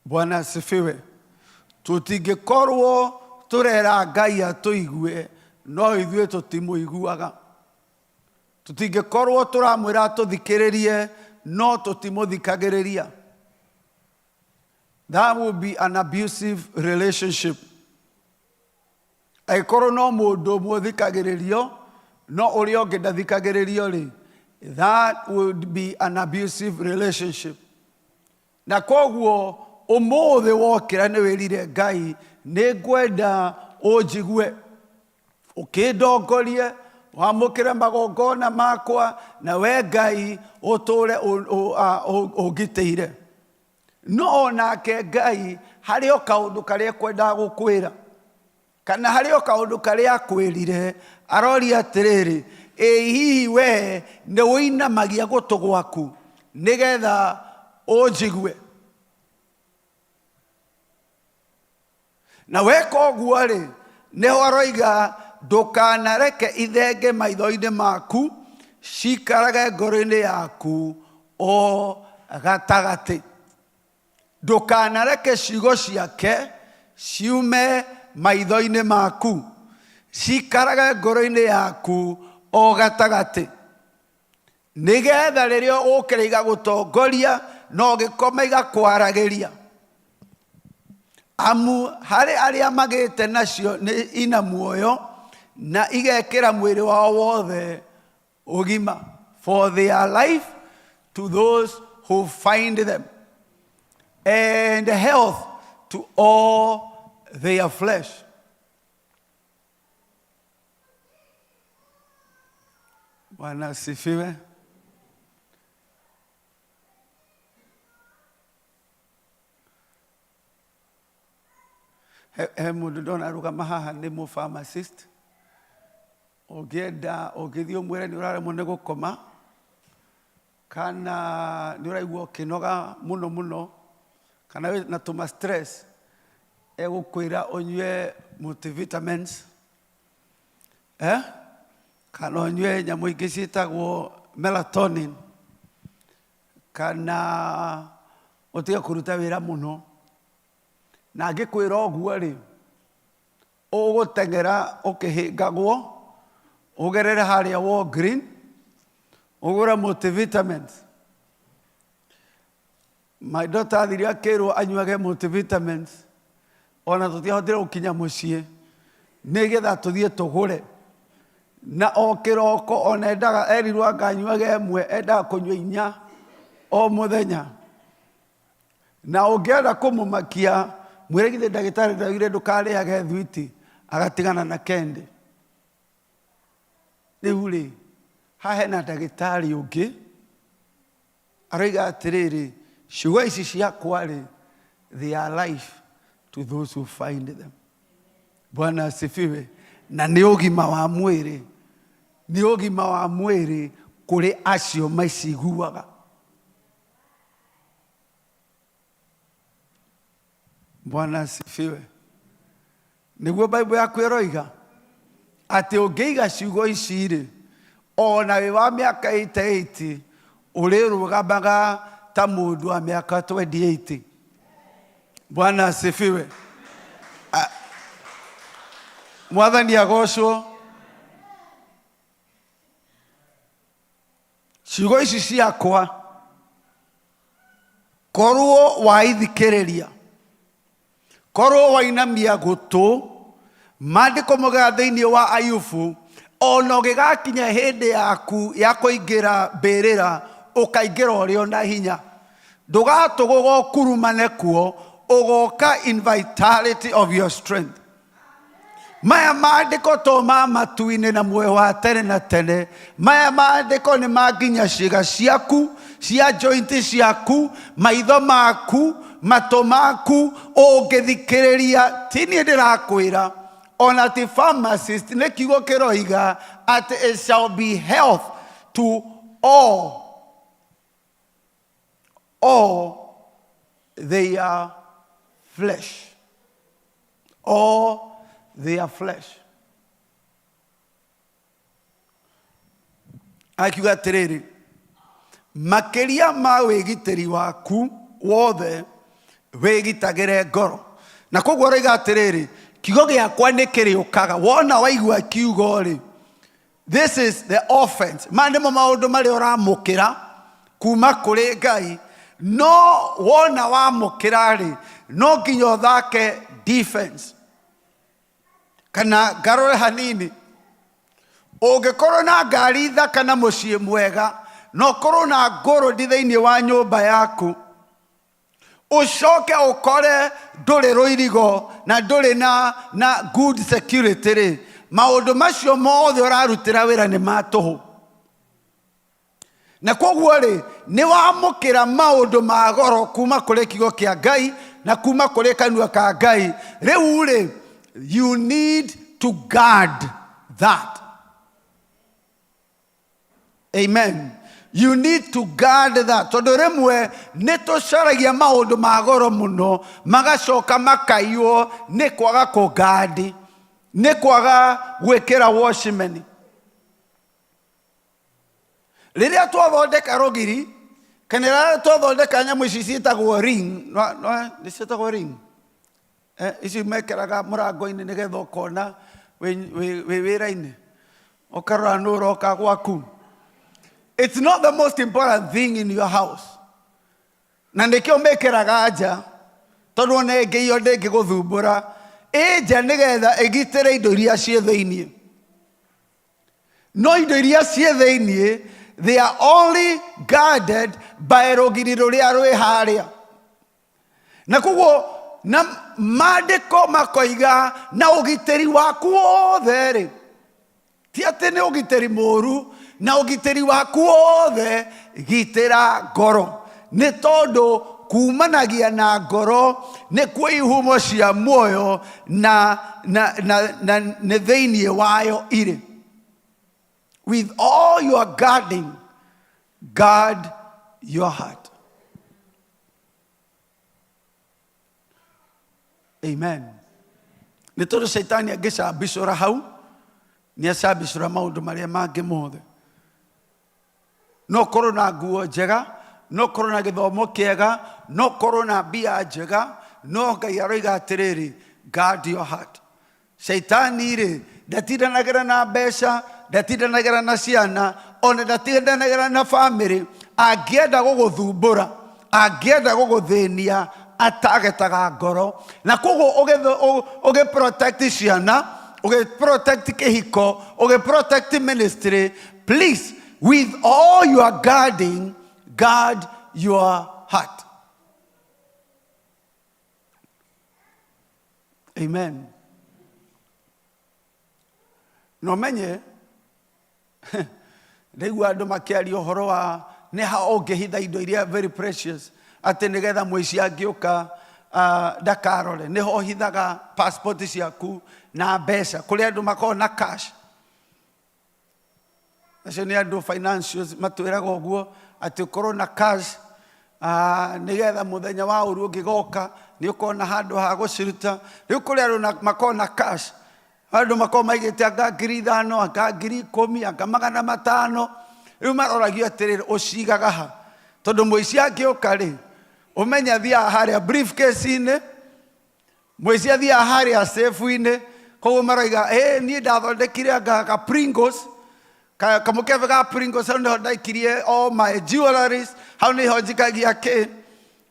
Bwana asifiwe. Tũtingĩkorwo tũrera Ngai atũigue, no ithuĩ tũtimũiguaga. Tũtingĩkorwo tũramwĩra atũthikĩrĩrie, no tũtimũthikagĩrĩria. That would be an abusive relationship. Angĩkorwo no mũndũ ũmwe ũthikagĩrĩrio, no ũrĩa ũngĩ ndathikagĩrĩrio rĩ, that would be an abusive relationship. Na koguo ũmũthĩ wokĩra nĩ wĩrire Ngai, nĩ ngwenda ũnjigue, ũkĩndongorie, wamũkĩre magongona makwa, na we Ngai ũtũũre ũngitĩire. No onake Ngai harĩ o kaũndũ karĩa ekwendaga gũkwĩra, kana harĩ o kaũndũ karĩa akwĩrire, aroria atĩrĩrĩ, ĩ hihi we nĩ ũinamagia gũtũ gwaku nĩgetha ũnjigue? Na weka ũguo-rĩ, nĩho aroiga ndũkanareke ithenge maitho-inĩ maku, ciikarage ngoro-inĩ yaku o gatagatĩ. Ndũkanareke ciugo ciake ciume maitho-inĩ maku, ciikarage ngoro-inĩ yaku o gatagatĩ. Nĩgetha rĩrĩa ũgũkĩra igagũtongoria, na ũgĩkoma igakwaragĩria. Amu harĩ arĩa magĩte nacio nĩ ina muoyo, na igekĩra mwĩrĩ wao wothe ũgima. For they are life to those who find them, and health to all their flesh. Bwana asifiwe. He, he mũndũ ndona arũgama haha nĩ mũ pharmacist ũngĩenda ũngĩthiĩ ũmwĩre nĩ ũraremwo nĩ gũkoma kana nĩ ũraigua ũkĩnoga mũno mũno kana wĩ na tũma stress egũkwĩra ũnyue multivitamins eh? Kana ũnyue nyamũ ingĩ ciĩtagwo melatonin kana ũtige kũruta wĩra mũno. Na angĩkwĩra ũguo rĩ, ũgũteng'era ũkĩhĩngagwo ũgerere harĩa Walgreen ũgũre multivitamins. My daughter athire akĩrwo anyuage multivitamins ona tũtiahotire gũkinya mũciĩ nĩgetha tũthiĩ tũgũre na o kĩroko ona endaga erirwo anga anyuage ĩmwe endaga kũnyua inya o mũthenya na ũngĩenda kũmũmakia mwĩre githĩ ndagĩtarĩ ndaugire ndũkarĩage thwiti agatigana na kendi rĩu rĩ haha hena ndagĩtarĩ ũngĩ Aroiga atĩrĩrĩ, ciugo ici ciakwa-rĩ, they are life to those who find them. Bwana asifiwe. Na nĩ ũgima wa mwĩrĩ, nĩ ũgima wa mwĩrĩ kũrĩ acio maciguaga. Bwana asifiwe. Nĩguo Bible yaku ĩroiga atĩ ũngĩiga ciugo ici rĩ, ona wĩ wa mĩaka 88 ũrĩrũgamaga ta mũndũ wa mĩaka 28. Bwana asifiwe. Mwathani agocwo. Ciugo ici ciakwa korwo waithikĩrĩria, korwo wainamia gũtũ, maandĩko moigaga thĩinĩ wa Ayubu, ona ũgĩgakinya hĩndĩ yaku ya kũingĩra mbĩrĩra, ũkaingĩra ũrĩ o na hinya. Ndũgatũgũga ũkurumane kuo, ũgoka in vitality of your strength. Maya maandĩko to ma matu-inĩ na muoyo wa tene na tene. Maya maandĩko nĩ ma nginya ciĩga ciaku, cia joint ciaku, maitho maku, matũ maku, ũngĩthikĩrĩria. Ti niĩ ndĩrakwĩra, ona ti pharmacist, nĩ kiugo kĩroiga atĩ it shall be health to all their flesh. All their flesh. Akiuga atĩrĩrĩ, makĩria ma wĩgitĩri waku wothe wĩgitagĩre ngoro. Na koguo aroiga atĩrĩrĩ, kiugo gĩakwa nĩ kĩrĩũkaga. Wona waigua kiugo rĩ, this is the offense. Maya nĩmo maũndũ marĩa ũramũkĩra kuma kũrĩ Ngai. No wona wamũkĩra rĩ, no nginya ũthake defense. Kana ngarũre hanini. Ũngĩkorwo na ngari thaka na mũciĩ mwega, na ũkorwo na ngũrũndi thĩinĩ wa nyũmba yaku, ũcoke ũkore ndũrĩ rũirigo na ndũrĩ na good security rĩ, maũndũ macio mothe ũrarutĩra wĩra nĩ ma tũhũ. Na koguo rĩ, nĩ wamũkĩra maũndũ ma goro kuma kũrĩ kiugo kĩa Ngai na kuma kũrĩ kanua ka Ngai. Rĩu rĩ, you need to guard that. Amen. You need to guard that. Tondũ rĩmwe nĩ tũcaragia maũndũ ma goro mũno, magacoka makaiywo nĩ kwaga kũgandi, nĩ kwaga gwĩkĩra watchman. Rĩrĩa twathondeka rũgiri, kana rĩrĩa twathondeka nyamũ ici ciĩtagwo ring, nĩ ciĩtagwo ring? Ici mekĩraga mũrango-inĩ nĩgetha ũkona wĩ wĩra-inĩ, ũkarora nũ ũroka gwaku. It's not the most important thing in your house. Na nĩkĩo mekĩraga nja, tondũ ona ĩngĩiywo ndĩngĩgũthumbũra. Ĩ nja nĩgetha ĩgitĩre indo iria ciĩ thĩiniĩ. No indo iria ciĩ thĩiniĩ, they are only guarded by rũgiri rũrĩa rwĩ harĩa. Na koguo na maandĩko makoiga na ũgitĩri waku wothe rĩ, ti atĩ nĩ ũgitĩri mũru, na ũgitĩri waku wothe gitĩra ngoro, nĩ tondũ kumanagia na ngoro nĩkuo ihumo cia muoyo na nĩ thĩiniĩ wayo irĩ. With all your guarding, guard your heart. Amen. Nĩ tondũ Shaitani angĩcambicũra hau, nĩ acambicũra maũndũ marĩa mangĩ mothe. No ũkorwo na nguo njega, no ũkorwo na gĩthomo kĩega, no ũkorwo na mbia njega, no Ngai aroiga atĩrĩrĩ, guard your heart. Shaitani rĩ, ndatindanagĩra na mbeca, ndatindanagĩra na ciana, ona ndatindanagĩra na bamĩrĩ. Angĩenda gũgũthumbũra, angĩenda gũgũthĩnia, atagetaga ngoro. Na koguo ũgĩ protect ciana, ũgĩ protect kĩhiko, ũgĩ protect ministry, please, with all your guarding, guard your heart. Amen. No menye, ndaigua andũ makĩaria ũhoro wa nĩ ha ũngĩhitha indo iria very precious, atĩ nĩgetha mũici angĩũka, ndakarore. Nĩho ũhithaga passport ciaku na mbeca. Kũrĩ andũ makoragwo na cash. Acio nĩ andũ financials matwĩraga ũguo, atĩ ũkorwo na cash. Ah, nĩgetha mũthenya wa ũru ũngĩgoka nĩ ũkona handũ ha gũciruta. Rĩu kũrĩ andũ makoragwo na cash, andũ makoragwo maigĩte anga 5,000, anga 10,000, anga 500. Rĩu maroragio atĩrĩrĩ, ũcigaga ha? Tondũ mũici angĩũka rĩ, ũmenye athiaga harĩa briefcase-inĩ, mũici athiaga harĩa safe-inĩ. Koguo maroiga, ĩ niĩ ndathondekire anga ka Pringles, kamũkebe ga Pringles, hau nĩho ndaikirie all my jewelries, hau nĩho njikagia kĩ.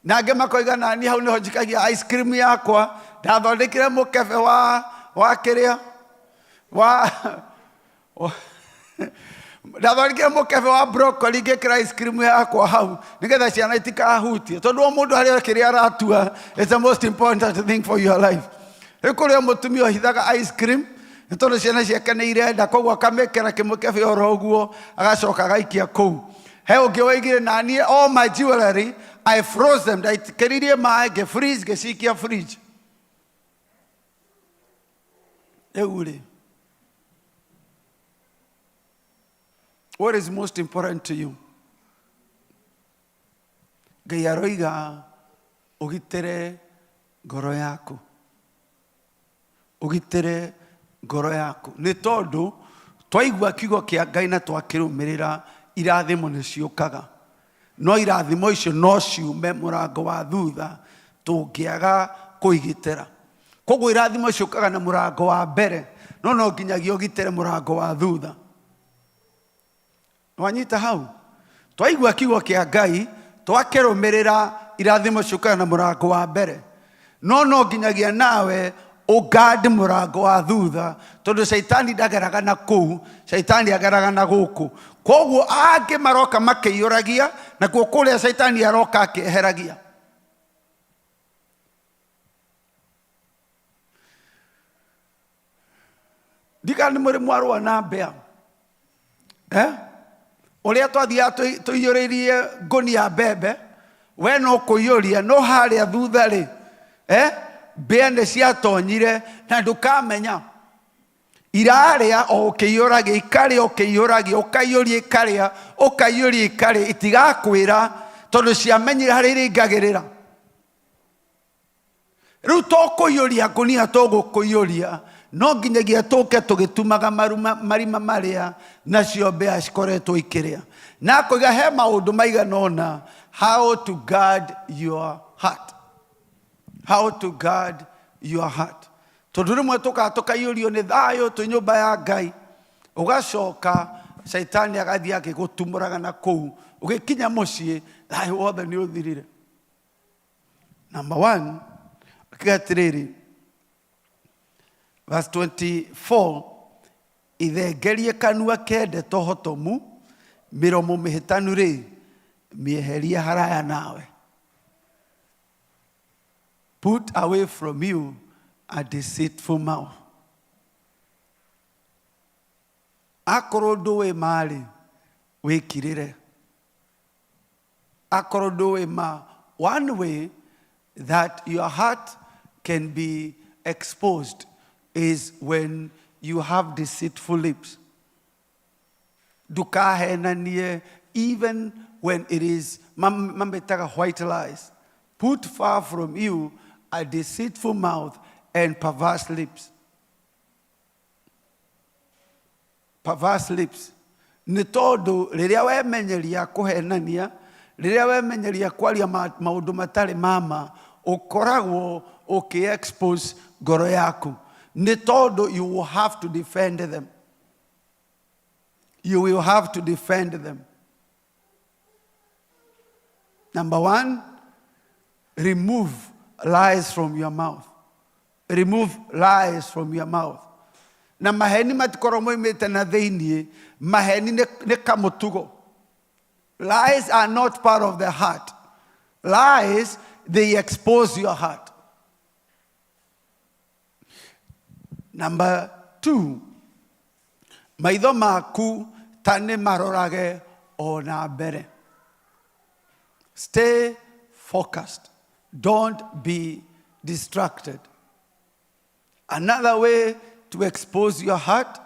Na angĩ makoiga nani hau nĩho njikagia ice cream yakwa, ndathondekire mũkebe wa kĩrĩa wa ndathondekire mũkebe wa broccoli ngĩkĩra ice cream yakwa hau nĩgetha ciana itikahutie, tondũ o mũndũ harĩa kĩrĩa aratua is the most important thing for your life. Rĩu kũrĩ o mũtumia ũhithaga ice cream nĩ tondũ ciana ciake nĩ irenda, koguo akamĩkĩra kĩmũkebe oro ũguo agacoka agaikia kũu. He ũngĩ waigire naniĩ all my jewelry I froze them, ndaitĩkĩririe maĩ ngĩ freeze ngĩcikia fridge. Rĩu rĩ, what is most important to you? Ngai aroiga ũgitĩre ngoro yaku, ũgitĩre ngoro yaku, nĩ tondũ twaigua kiugo kĩa Ngai na twakĩrũmĩrĩra, irathimo nĩ ciũkaga. No irathimo icio no ciume mũrango wa thutha tũngĩaga kũigitĩra. Koguo irathimo ciũkaga na mũrango wa mbere, no no nginyagia ũgitĩre mũrango wa thutha. Wanyita hau? Twaigua kiugo kĩa Ngai, twakĩrũmĩrĩra, irathimo ciũkaga na mũrango wa mbere, no no nginyagia nawe ũgandi mũrango wa thutha, tondũ caitani ndageraga na kũu, caitani ageraga na gũkũ. Koguo angĩ maroka makĩiyũragia, nakuo kũrĩa caitani aroka akĩeheragia. Ndikana nĩ mũrĩ mwarũa na mbĩa, eh? Ũrĩa twathiaga tũiyũrĩrie ngũnia mbembe, we no kũiyũria, no harĩa thutha rĩ, eh? Mbĩa nĩ ciatonyire na ndũkamenya irarĩa o ũkĩiyũragia, ikarĩa ũkĩiyũragia, ũkaiyũria ikarĩa, ũkaiyũria ikarĩa, itigakwĩra tondũ ciamenyire harĩa iringagĩrĩra. Rĩu to kũiyũria ngũnia tũgũkũiyũria, no nginyagia tũke tũgĩtumaga marima marĩa nacio mbĩa cikoretwo ikĩrĩa. Na akoiga he maũndũ maigana ũna, how to guard your heart, how to guard your heart. Tondũ rĩmwe tũkaga tũkaiyũrio nĩ thayũ twĩ nyũmba ya Ngai, ũgacoka caitani agathiĩ agĩgũtumũraga na kũu, ũgĩkinya mũciĩ thayũ wothe nĩ ũthirire. Number one, akiuga atĩrĩrĩ, verse 24, ithengerie kanua kende tohotomu, mĩromo mĩhĩtanu rĩ, mĩeherie haraya nawe. Put away from you a deceitful mouth. Akorwo ndũĩ ma-rĩ, wĩkirĩre. Akorwo ndũĩ ma, one way that your heart can be exposed is when you have deceitful lips. Ndũkahenanie even when it is mamĩtaga white lies. Put far from you a deceitful mouth and perverse lips. Perverse lips. Nĩ tondũ rĩrĩa wemenyeria kũhenania, rĩrĩa wemenyeria kwaria maũndũ matarĩ ma ma, ũkoragwo ũkĩ-expose ngoro yaku. Nĩ tondũ you will have to defend them. You will have to defend them. Number one, remove lies from your mouth. Remove lies from your mouth. Na maheni matikorwo moimĩte na thĩiniĩ, maheni nĩ kamũtugo. Lies are not part of the heart. Lies, they expose your heart. Number two, maitho maku ta nĩ marorage o na mbere. Stay focused. Don't be distracted. Another way to expose your heart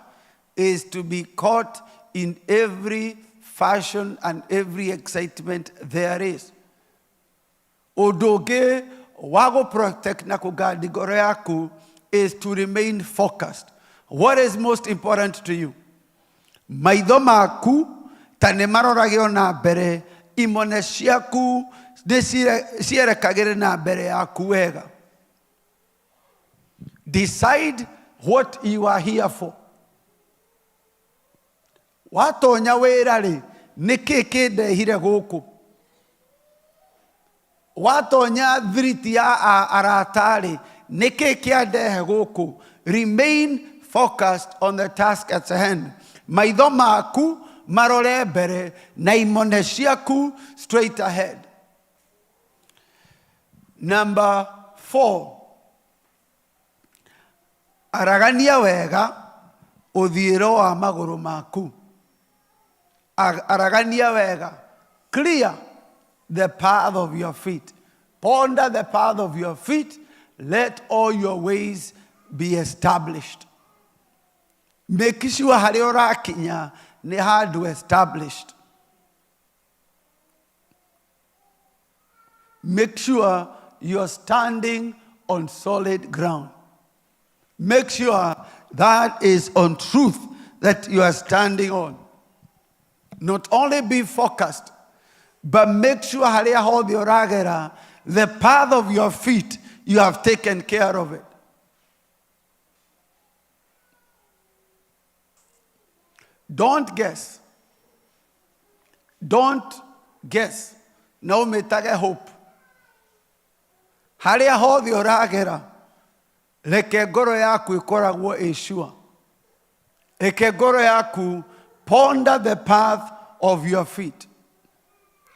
is to be caught in every fashion and every excitement there is. Ũndũ ũngĩ wa gũ protect na kũ guard ngoro yaku is to remain focused. What is most important to you? Maitho maku ta nĩ marorage o na mbere, imone ciaku nĩ cierekagĩre na mbere yaku wega. Decide what you are here for. Watonya wĩra rĩ, nĩkĩ kĩndehire gũkũ? Watonya thiriti ya arata rĩ, nĩkĩ kĩandehe gũkũ? Remain focused on the task at hand. Maitho maku marore mbere na imone ciaku straight ahead. Number 4, aragania wega ũthiĩro wa magũrũ maku. Aragania wega. Clear the path of your feet. Ponder the path of your feet. Let all your ways be established. Make sure harĩa ũrakinya nĩ handũ established. Make sure you're standing on solid ground. Make sure that is on truth that you are standing on. Not only be focused, but make sure harĩa hothe ũragera, the path of your feet, you have taken care of it. Don't guess. Don't guess. Na ũmĩtage hope. Harĩa hothe ũragera, reke ngoro yaku ĩkoragwo ĩ sure. Reke ngoro yaku ponder the path of your feet.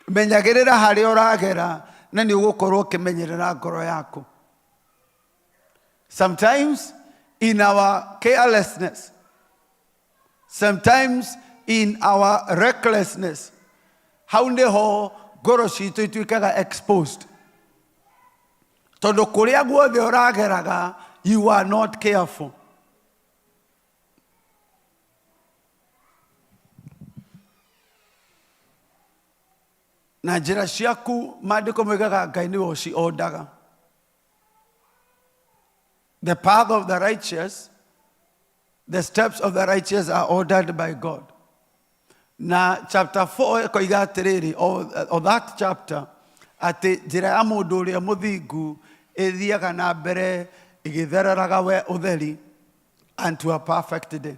Menyagĩrĩra harĩa ũragera na nĩ ũgũkorwo ũkĩmenyerera ngoro yaku. Sometimes in our carelessness, sometimes in our recklessness, hau nĩho ngoro citũ ituĩkaga exposed. Tondũ kũrĩa guothe ũrageraga, you are not careful. Na njĩra ciaku maandĩko moigaga Ngai nĩwe ũciondaga. The path of the righteous, the steps of the righteous are ordered by God. Na chapter 4 ĩkoiga atĩrĩrĩ, o that chapter, atĩ njĩra ya mũndũ ũrĩa mũthingu ĩthiaga na mbere ĩgĩthereraga we ũtheri unto a perfect day.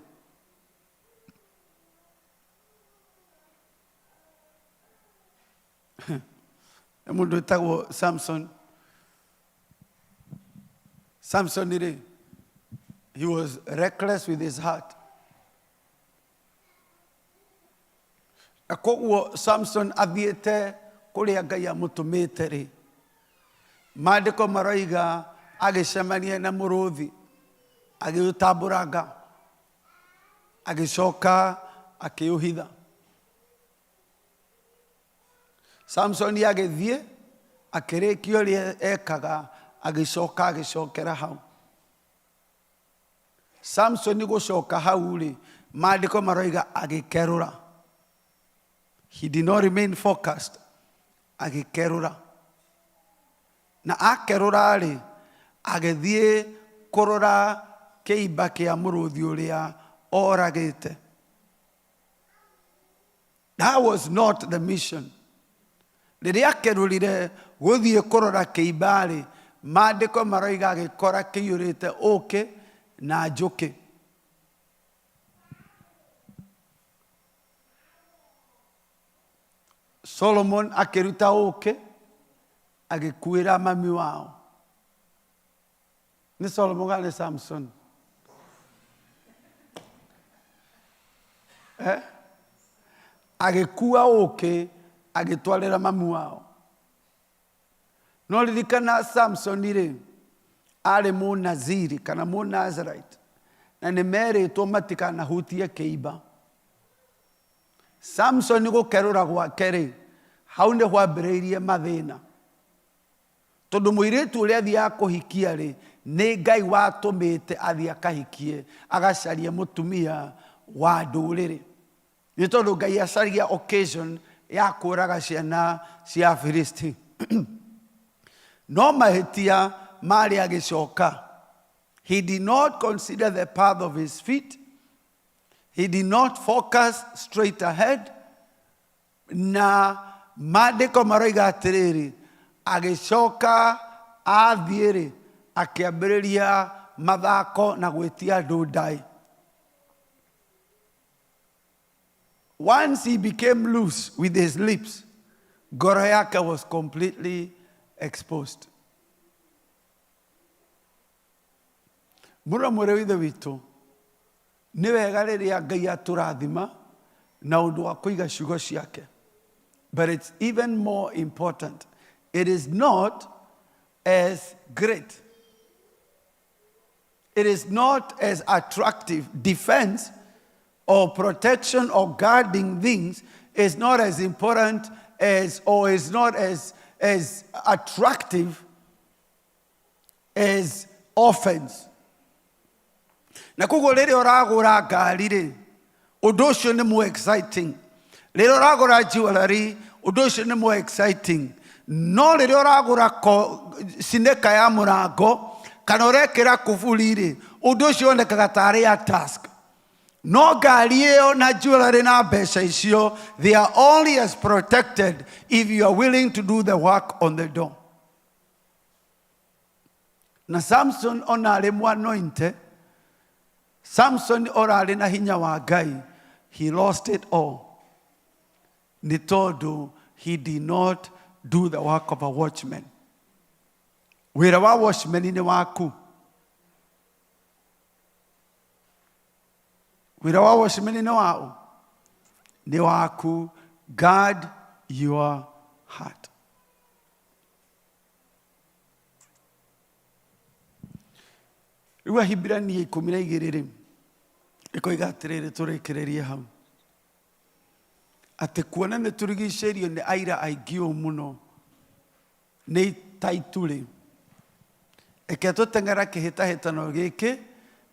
Nĩ mũndũ wĩtagwo Samson. Samson rĩ, he was reckless with his heart. Na koguo Samson athiĩte kũrĩa Ngai amũtũmĩte rĩ, maandĩko maroiga agĩcemania na mũrũthi, agĩũtambũranga, agĩcoka akĩũhitha. Samsoni agĩthiĩ akĩrĩkia ũrĩa ekaga, agĩcoka agĩcokera hau. Samsoni gũcoka hau rĩ, maandĩko maroiga agĩkerũra. He did not remain focused. Agĩkerũra. Na akerũra rĩ, agĩthiĩ kũrora kĩimba kĩa mũrũthi ũrĩa oragĩte. That was not the mission. Rĩrĩa akerũrire gũthiĩ kũrora kĩimba-rĩ, maandĩko maroiga agĩkora kĩiyũrĩte ũkĩ na njũkĩ. Solomon akĩruta ũkĩ agĩkuĩra mami wao. Nĩ Solomon kana nĩ Samson? Eh? Agĩkua ũkĩ agĩtwarĩra mamu wao. No ririkana Samson rĩ, arĩ mũnaziri kana mũnazarite na nĩ merĩtwo matikanahutie kĩimba. Samson gũkerũra gwake rĩ, hau nĩ hwambĩrĩirie mathĩna. Tondũ mũirĩtu ũrĩa athiaga kũhikia rĩ, nĩ Ngai watũmĩte athiĩ akahikie, agacarie mũtumia wa ndũrĩrĩ. Nĩ tondũ Ngai acaria occasion ya kũraga ciana cia Afilisti. No mahĩtia marĩ agĩcoka. He did not consider the path of his feet. He did not focus straight ahead. Na maandĩko maroiga atĩrĩrĩ, agĩcoka athiĩ-rĩ, akĩambĩrĩria mathako na gwĩtia andũ ndaĩ. Once he became loose with his lips, ngoro yake was completely exposed. Mũno mwĩrĩ wa Ithe witũ, nĩ wega rĩrĩa Ngai atũrathima na ũndũ wa kũiga ciugo ciake. But it's even more important. It is not as great. It is not as attractive. Defense or protection or guarding things is not as important as, or is not as attractive as offense. Na koguo rĩrĩa ũragũra ngari rĩ, ũndũ ũcio nĩ more exciting. Rĩrĩa ũragũra jewelry, ũndũ ũcio nĩ more exciting. No rĩrĩa ũragũra cinĩka ya mũrango kana ũrekĩra kuburi rĩ, ũndũ ũcio wonekaga tarĩ a task. No ngari ĩyo na jewelry na mbeca icio, they are only as protected if you are willing to do the work on the door. Na Samson ona arĩ mwanointe, Samson ora arĩ na hinya wa Ngai, he lost it all. Nĩ tondũ he did not do the work of a watchman. Wĩra wa watchman nĩ waku. Wĩra wa watchman nĩ waũ? Nĩ waku. Guard your heart. Rĩu Ahibirania 12 rĩ, ĩkoiga atĩrĩrĩ, tũrĩkĩrĩrie hau, atĩ kuona nĩ tũrigicĩirio nĩ aira aingĩ ũũ mũno nĩ ta itu rĩ, reke tũteng'era kĩhĩtahĩtano gĩkĩ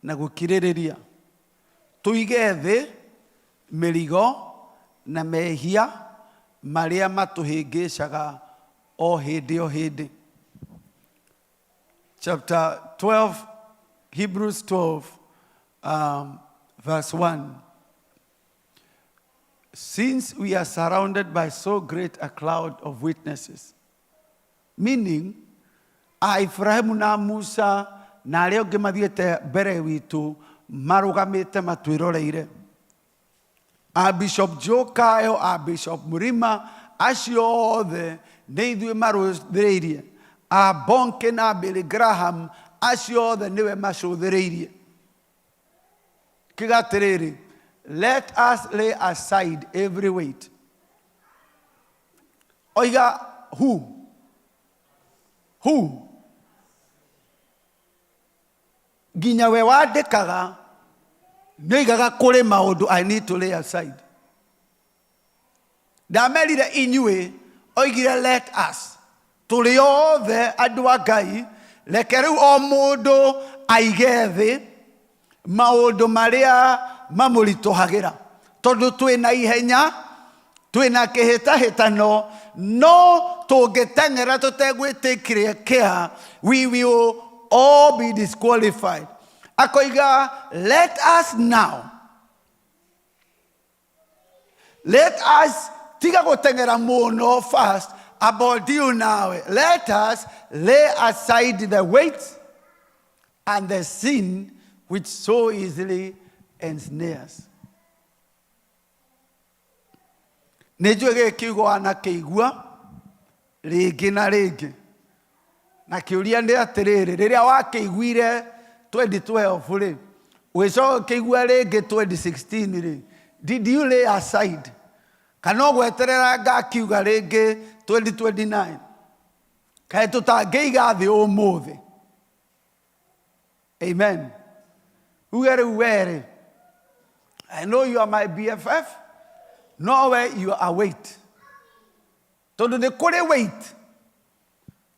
na gũkirĩrĩria, tũige thĩ mĩrigo na mehia marĩa matũhĩngĩcaga o hĩndĩ o hĩndĩ. Chapter 12, Hebrews 12, verse 1. Since we are surrounded by so great a cloud of witnesses, meaning a Ibrahimu na Musa na arĩa angĩ mathiĩte mbere witũ marũgamĩte matwĩroreire, a Bishop Joe Kayo, a Bishop Murima, acio othe nĩ ithuĩ marũthĩrĩirie, a Bonke na Billy Graham, acio othe nĩwe macũthĩrĩirie. Kiuga atĩrĩrĩ, let us lay aside every weight. Oiga who? Who? Nginya we wandĩkaga nĩ oigaga kũrĩ maũndũ I need to lay aside. Ndamerire inyuĩ, oigire let us. Tũrĩ othe andũ a Ngai, reke rĩu o mũndũ aige thĩ maũndũ marĩa mamũritũhagĩra, tondũ twĩna ihenya, twĩna kĩhĩtahĩtano, no tũngĩteng'era tũtegwĩtĩkĩria care, we will all be disqualified. Akoiga let us now, let us tiga gũteng'era mũno fast about you now. Let us lay aside the weight and the sin which so easily ensnares. Nĩ njũĩ gĩkĩ kiugo wanakĩigua rĩngĩ na rĩngĩ, na kĩũria nĩ atĩrĩrĩ, rĩrĩa wakĩiguire 2012 rĩ, ũgĩcoka ũkĩigua rĩngĩ 2016 rĩ, did you lay aside? Kana ũgweterera ngakiuga rĩngĩ 2029? Kaĩ tũtangĩiga thĩ ũmũthĩ? Amen. Uge rĩu werĩ, I know you are my BFF, no we you are weight. Tondũ nĩ kũrĩ weight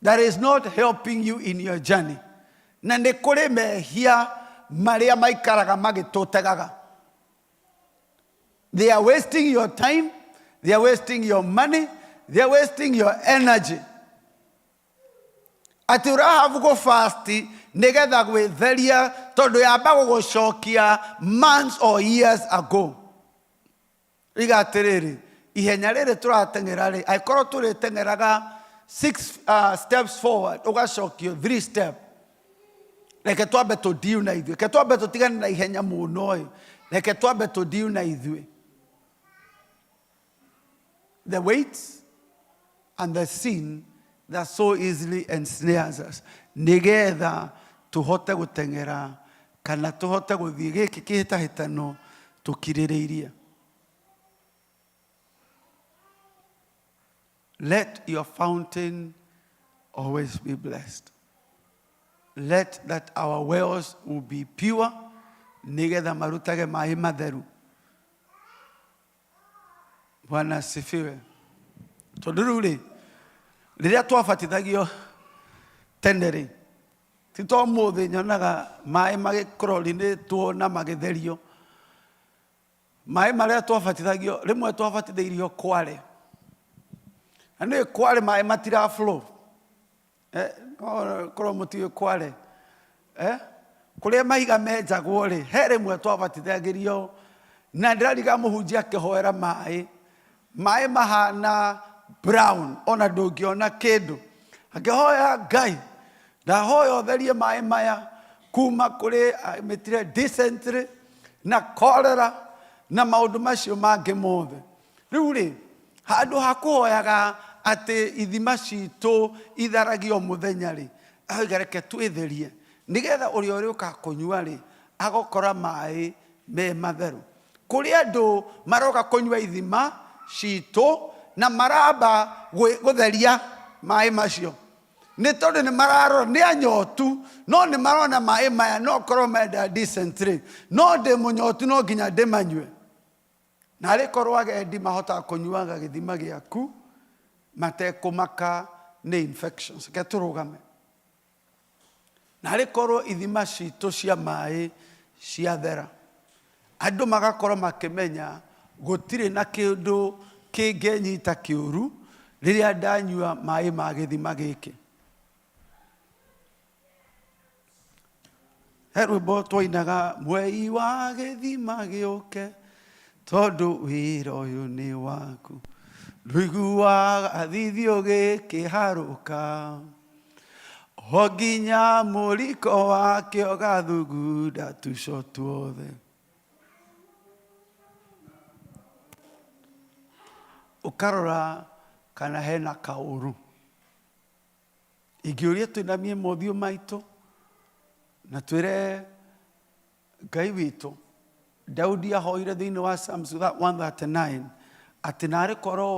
that is not helping you in your journey. Na nĩ kũrĩ mehia marĩa maikaraga magĩtũtegaga. They are wasting your time, they are wasting your money, they are wasting your energy. Atĩ ũrahabu gũ fast nĩgetha gwĩtheria tondũ yamba gũgũcokia months or years ago. Iga atĩrĩrĩ, ihenya rĩrĩ tũrateng'era rĩ, angĩkorwo tũrĩteng'eraga 6 steps forward ũgacokio 3 step, reke twambe tũ deal na ithuĩ, reke twambe tũtigane na ihenya mũno ĩ, reke twambe tũ deal na ithuĩ. The weight and the sin that so easily ensnares us, nĩgetha tũhote gũteng'era kana tũhote gũthiĩ gĩkĩ kĩhĩtahĩtano tũkirĩrĩirie. Let your fountain always be blessed. Let that our wells will be pure, nĩgetha marutage maĩ matheru. Bwana asifiwe. Tondũ rĩu rĩ, rĩrĩa twabatithagio tene rĩ, ti ta ũmũthĩ nyonaga maĩ magĩkrorinĩtwo na magĩtherio. Maĩ marĩa twabatithagio, rĩmwe twabatithĩirio kware. Na nĩ kware maĩ matira flow. Korwo mũtiũĩ kware. Kũrĩa mahiga menjagwo rĩ, he rĩmwe twabatithagĩrio na ndĩrariga mũhunjia akĩhoera maĩ. Maĩ mahana brown, ona ndũngĩona kĩndũ. Akĩhoya Ngai, ndahoya ũtherie maĩ maya kuma kũrĩ mĩtire dysentery na cholera na maũndũ macio mangĩ mothe. Rĩu rĩ, handũ ha kũhoyaga atĩ ithima citũ itharagio mũthenya rĩ, auga reke twĩtherie nĩgetha ũrĩa ũrĩũka kũnyua rĩ, agokora maĩ me matheru. Kũrĩ andũ maroka kũnyua ithima citũ na maramba gũtheria maĩ macio, nĩ tondũ nĩ mararora nĩ anyotu, no nĩ marona maĩ maya no korwo menda dysentery, no ndĩ mũnyotu no nginya ndĩmanyue. Na arĩ korwo agendi mahotaga kũnyuaga gĩthima gĩaku matekũmaka nĩ infections. Reke tũrũgame. Na arĩ korwo ithima citũ cia maĩ ciathera, andũ magakorwo makĩmenya gũtirĩ na kĩndũ kĩngĩnyita kĩũru rĩrĩa ndanyua maĩ ma gĩthima gĩkĩ. He rwĩmbo twainaga, mwei wa gĩthima gĩũke, tondũ wĩra ũyũ nĩ waku, ndũiguaga thithio gĩkĩharũka, o nginya mũriko wakĩo gathugunda tũco tuothe. Ũkarora kana hena kaũru. Ingĩũria twĩnamie mothiũ maitũ na twĩre Ngai witũ. Daudi ahoire thĩinĩ wa Psalms 139 atĩ narĩ korwo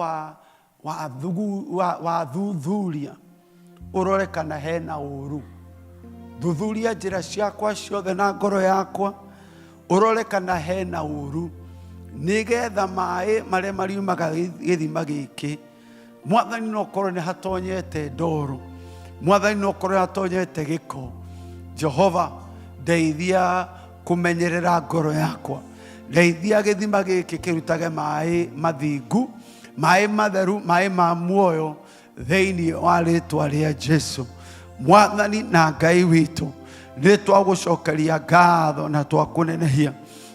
wathuthuria ũrore kana hena ũru. Thuthuria njĩra ciakwa ciothe na ngoro yakwa, ũrore kana hena ũru, nĩgetha maĩ marĩa mariumaga gĩthima gĩkĩ, Mwathani no korwo nĩ hatonyete ndoro, Mwathani no korwo nĩ hatonyete gĩko. Jehova, ndeithia kũmenyerera ngoro yakwa, ndeithia gĩthima gĩkĩ kĩrutage maĩ mathingu, maĩ matheru, maĩ ma muoyo thĩinĩ wa rĩtwa rĩa Jesu. Mwathani na Ngai witũ, nĩ twagũcokeria ngatho na twakũnenehia.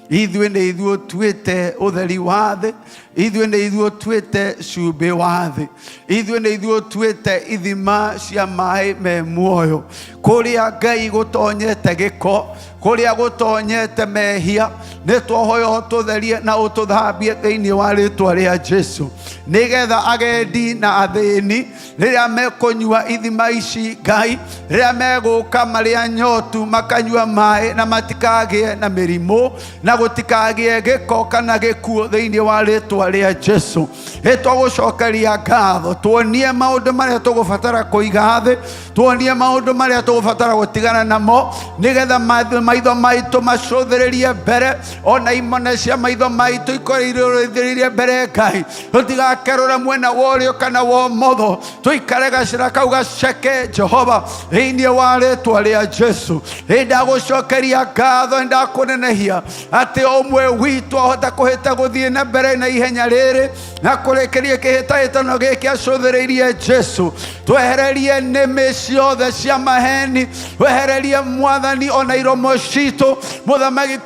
Ithuĩ nĩ ithuĩ ũtuĩte ũtheri wa thĩ, ithuĩ nĩ ithuĩ ũtuĩte cumbĩ wa thĩ, ithuĩ nĩ ithuĩ ũtuĩte ithima cia maĩ me muoyo. Kũrĩa Ngai gũtonyete gĩko, kũrĩa gũtonyete mehia, nĩ twahoya ũtũtherie na ũtũthambie thĩinĩ wa rĩtwa rĩa Jesu, nĩgetha agendi na athĩni rĩrĩa mekũnyua ithima ici Ngai, rĩrĩa megũka marĩ anyotu makanyua maĩ na matikagĩe na mĩrimũ na gũtikagĩe gĩko kana gĩkuũ thĩinĩ wa rĩtwa rĩa Jesu. Nĩtwagũcokeria ngatho, tuonie maũndũ marĩa tũgũbatara kũiga thĩ, tuonie maũndũ marĩa tũgũbatara gũtigana namo, nĩgetha maitho maitũ macũthĩrĩrie mbere, ona imone cia maitho maitũ ikorwo irũthĩrĩirie mbere Ngai, tũtigakerũra mwena wa ũrĩo kana wa ũmotho. Tũikare gacĩra kau gaceke Jehova thĩinĩ wa rĩtwa rĩa Jesu. Nĩndagũcokeria ngatho, nĩndakũnenehia atĩ o ũmwe witũ ahota kũhĩta gũthiĩ na mbere na ihenya rĩrĩ na kũrĩkĩria kĩhĩtahĩtano gĩkĩ acũthĩrĩirie Jesu. Twehererie nĩmĩ ciothe cia maheni, twehererie mwathani ona iromo citũ mũthamaki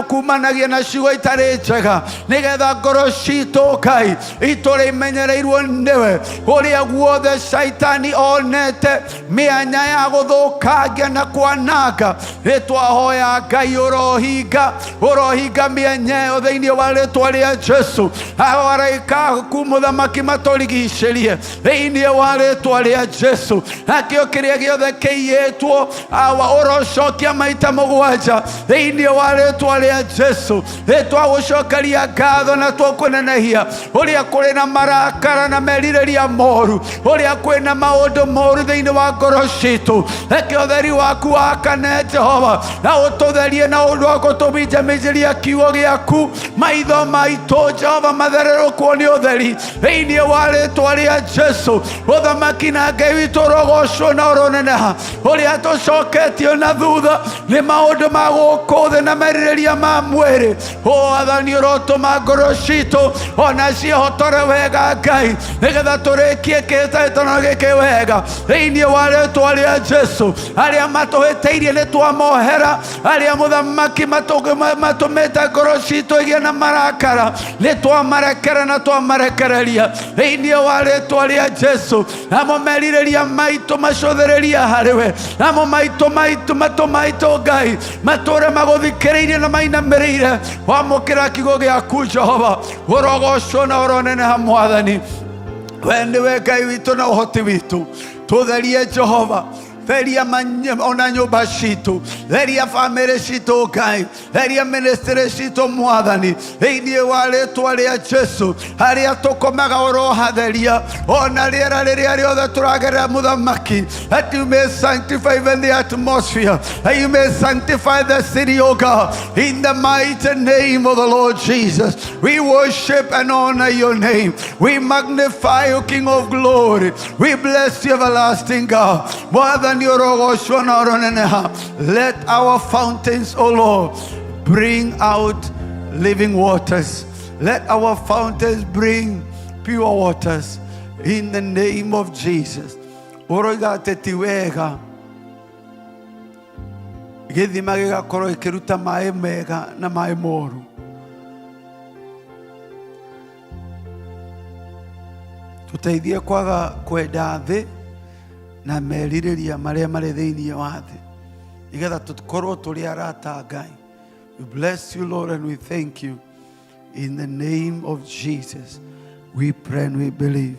kumanagia na ciugo itarĩ njega, nĩgetha ngoro citũ Ngai itũrĩ imenyereirwo nĩwe. Ũrĩa guothe Shaitani onete mĩanya ya gũthũkangia na kwananga, nĩtwahoya Ngai ũrohinga, ũrohinga mĩanya ĩyo thĩinĩ wa rĩtwa rĩa Jesu. Araika aku mũthamaki matũrigicĩrie thĩinĩ wa rĩtwa rĩa Jesu. Nakĩo kĩrĩa gĩothe kĩiyĩtwo awa ũrocokia maita mũgwanja thĩinĩ wa rĩtwa rĩa Jesu. Nĩtwagũcokeria ngatho na tũkũnenehia ũrĩa kũrĩ na marakara na merirĩria moru, ũrĩa kwĩna maũndũ moru thĩinĩ wa ngoro citũ. Reke ũtheri waku wakane Jehova, na ũtũtherie na ũndũ wa gũtũminjaminjĩria kiugo gĩaku. Maitho maitũ Jehova mathererũkwo nĩ ũtheri thĩinĩ wa rĩtwa rĩa Jesu. Ũthamaki na Ngai witũ ũrogocwo na ũroneneha. Ũrĩa tũcoketio na thutha nĩ maũndũ ma gũkũ thĩ na merirĩria ma mwĩrĩ, wathani ũrotũma ngoro citũ ona ciĩhotore wega Ngai, nĩgetha tũrĩkie kĩhĩtahĩtano gĩkĩ wega thĩinĩ wa rĩtwa rĩa Jesu. Arĩa matũhĩtĩirie nĩ twamohera, arĩa mũthamaki matũmĩte ngoro citũ igĩe na marakara nĩ twamarekera na twamarekereria thĩinĩ wa rĩtwa rĩa Jesu. Namo merirĩria maitũ macũthĩrĩria harĩ we, namo maitũ maitũ matũ maitũ Ngai matũre magũthikĩrĩirie na mainamĩrĩire. Wamũkĩra kiugo gĩaku Jehova, ũrogocwo na ũroneneha Mwathani. We nĩwe Ngai witũ na ũhoti witũ. Tũtherie Jehova, theria ona nyũmba citũ, theria bamĩrĩ citũ Ngai, theria ministry citũ Mwathani thĩinĩ wa rĩtwa rĩa Jesu. Harĩa tũkomaga ũrohatheria, ona rĩera rĩrĩa rĩothe tũragerera mũthamaki, that you may sanctify even the atmosphere, that you may sanctify the city, O God, in the mighty name of the Lord Jesus. We worship and honor your name. We magnify you, King of glory. We bless you, everlasting God. Mwathani ũrogocwo na ũroneneha. Let our fountains, O Lord, bring out living waters. Let our fountains bring pure waters in the name of Jesus. Ũroiga atĩ ti wega gĩthima gĩgakorwo gĩkĩruta maĩ mega na maĩ moru. Tũteithie kwaga kwenda thĩ na merirĩria marĩa marĩ thĩinĩ wa thĩ, nĩgetha tũkorwo tũrĩ arata a Ngai. We bless you, Lord, and we thank you. In the name of Jesus, we pray and we believe.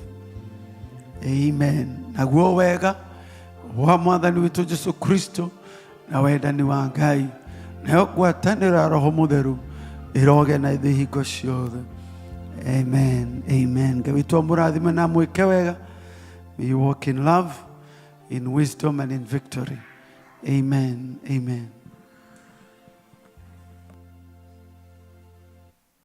Amen. Naguo wega wa Mwathani witũ Jesu Kristo na wendani wa Ngai nayo ngwatanĩro ya Roho Mũtheru ĩroge na ithuĩ hingo ciothe. Amen. Amen. Ngai witũ amũrathime na amwĩke wega. May you walk in love, in wisdom and in victory. Amen. Amen.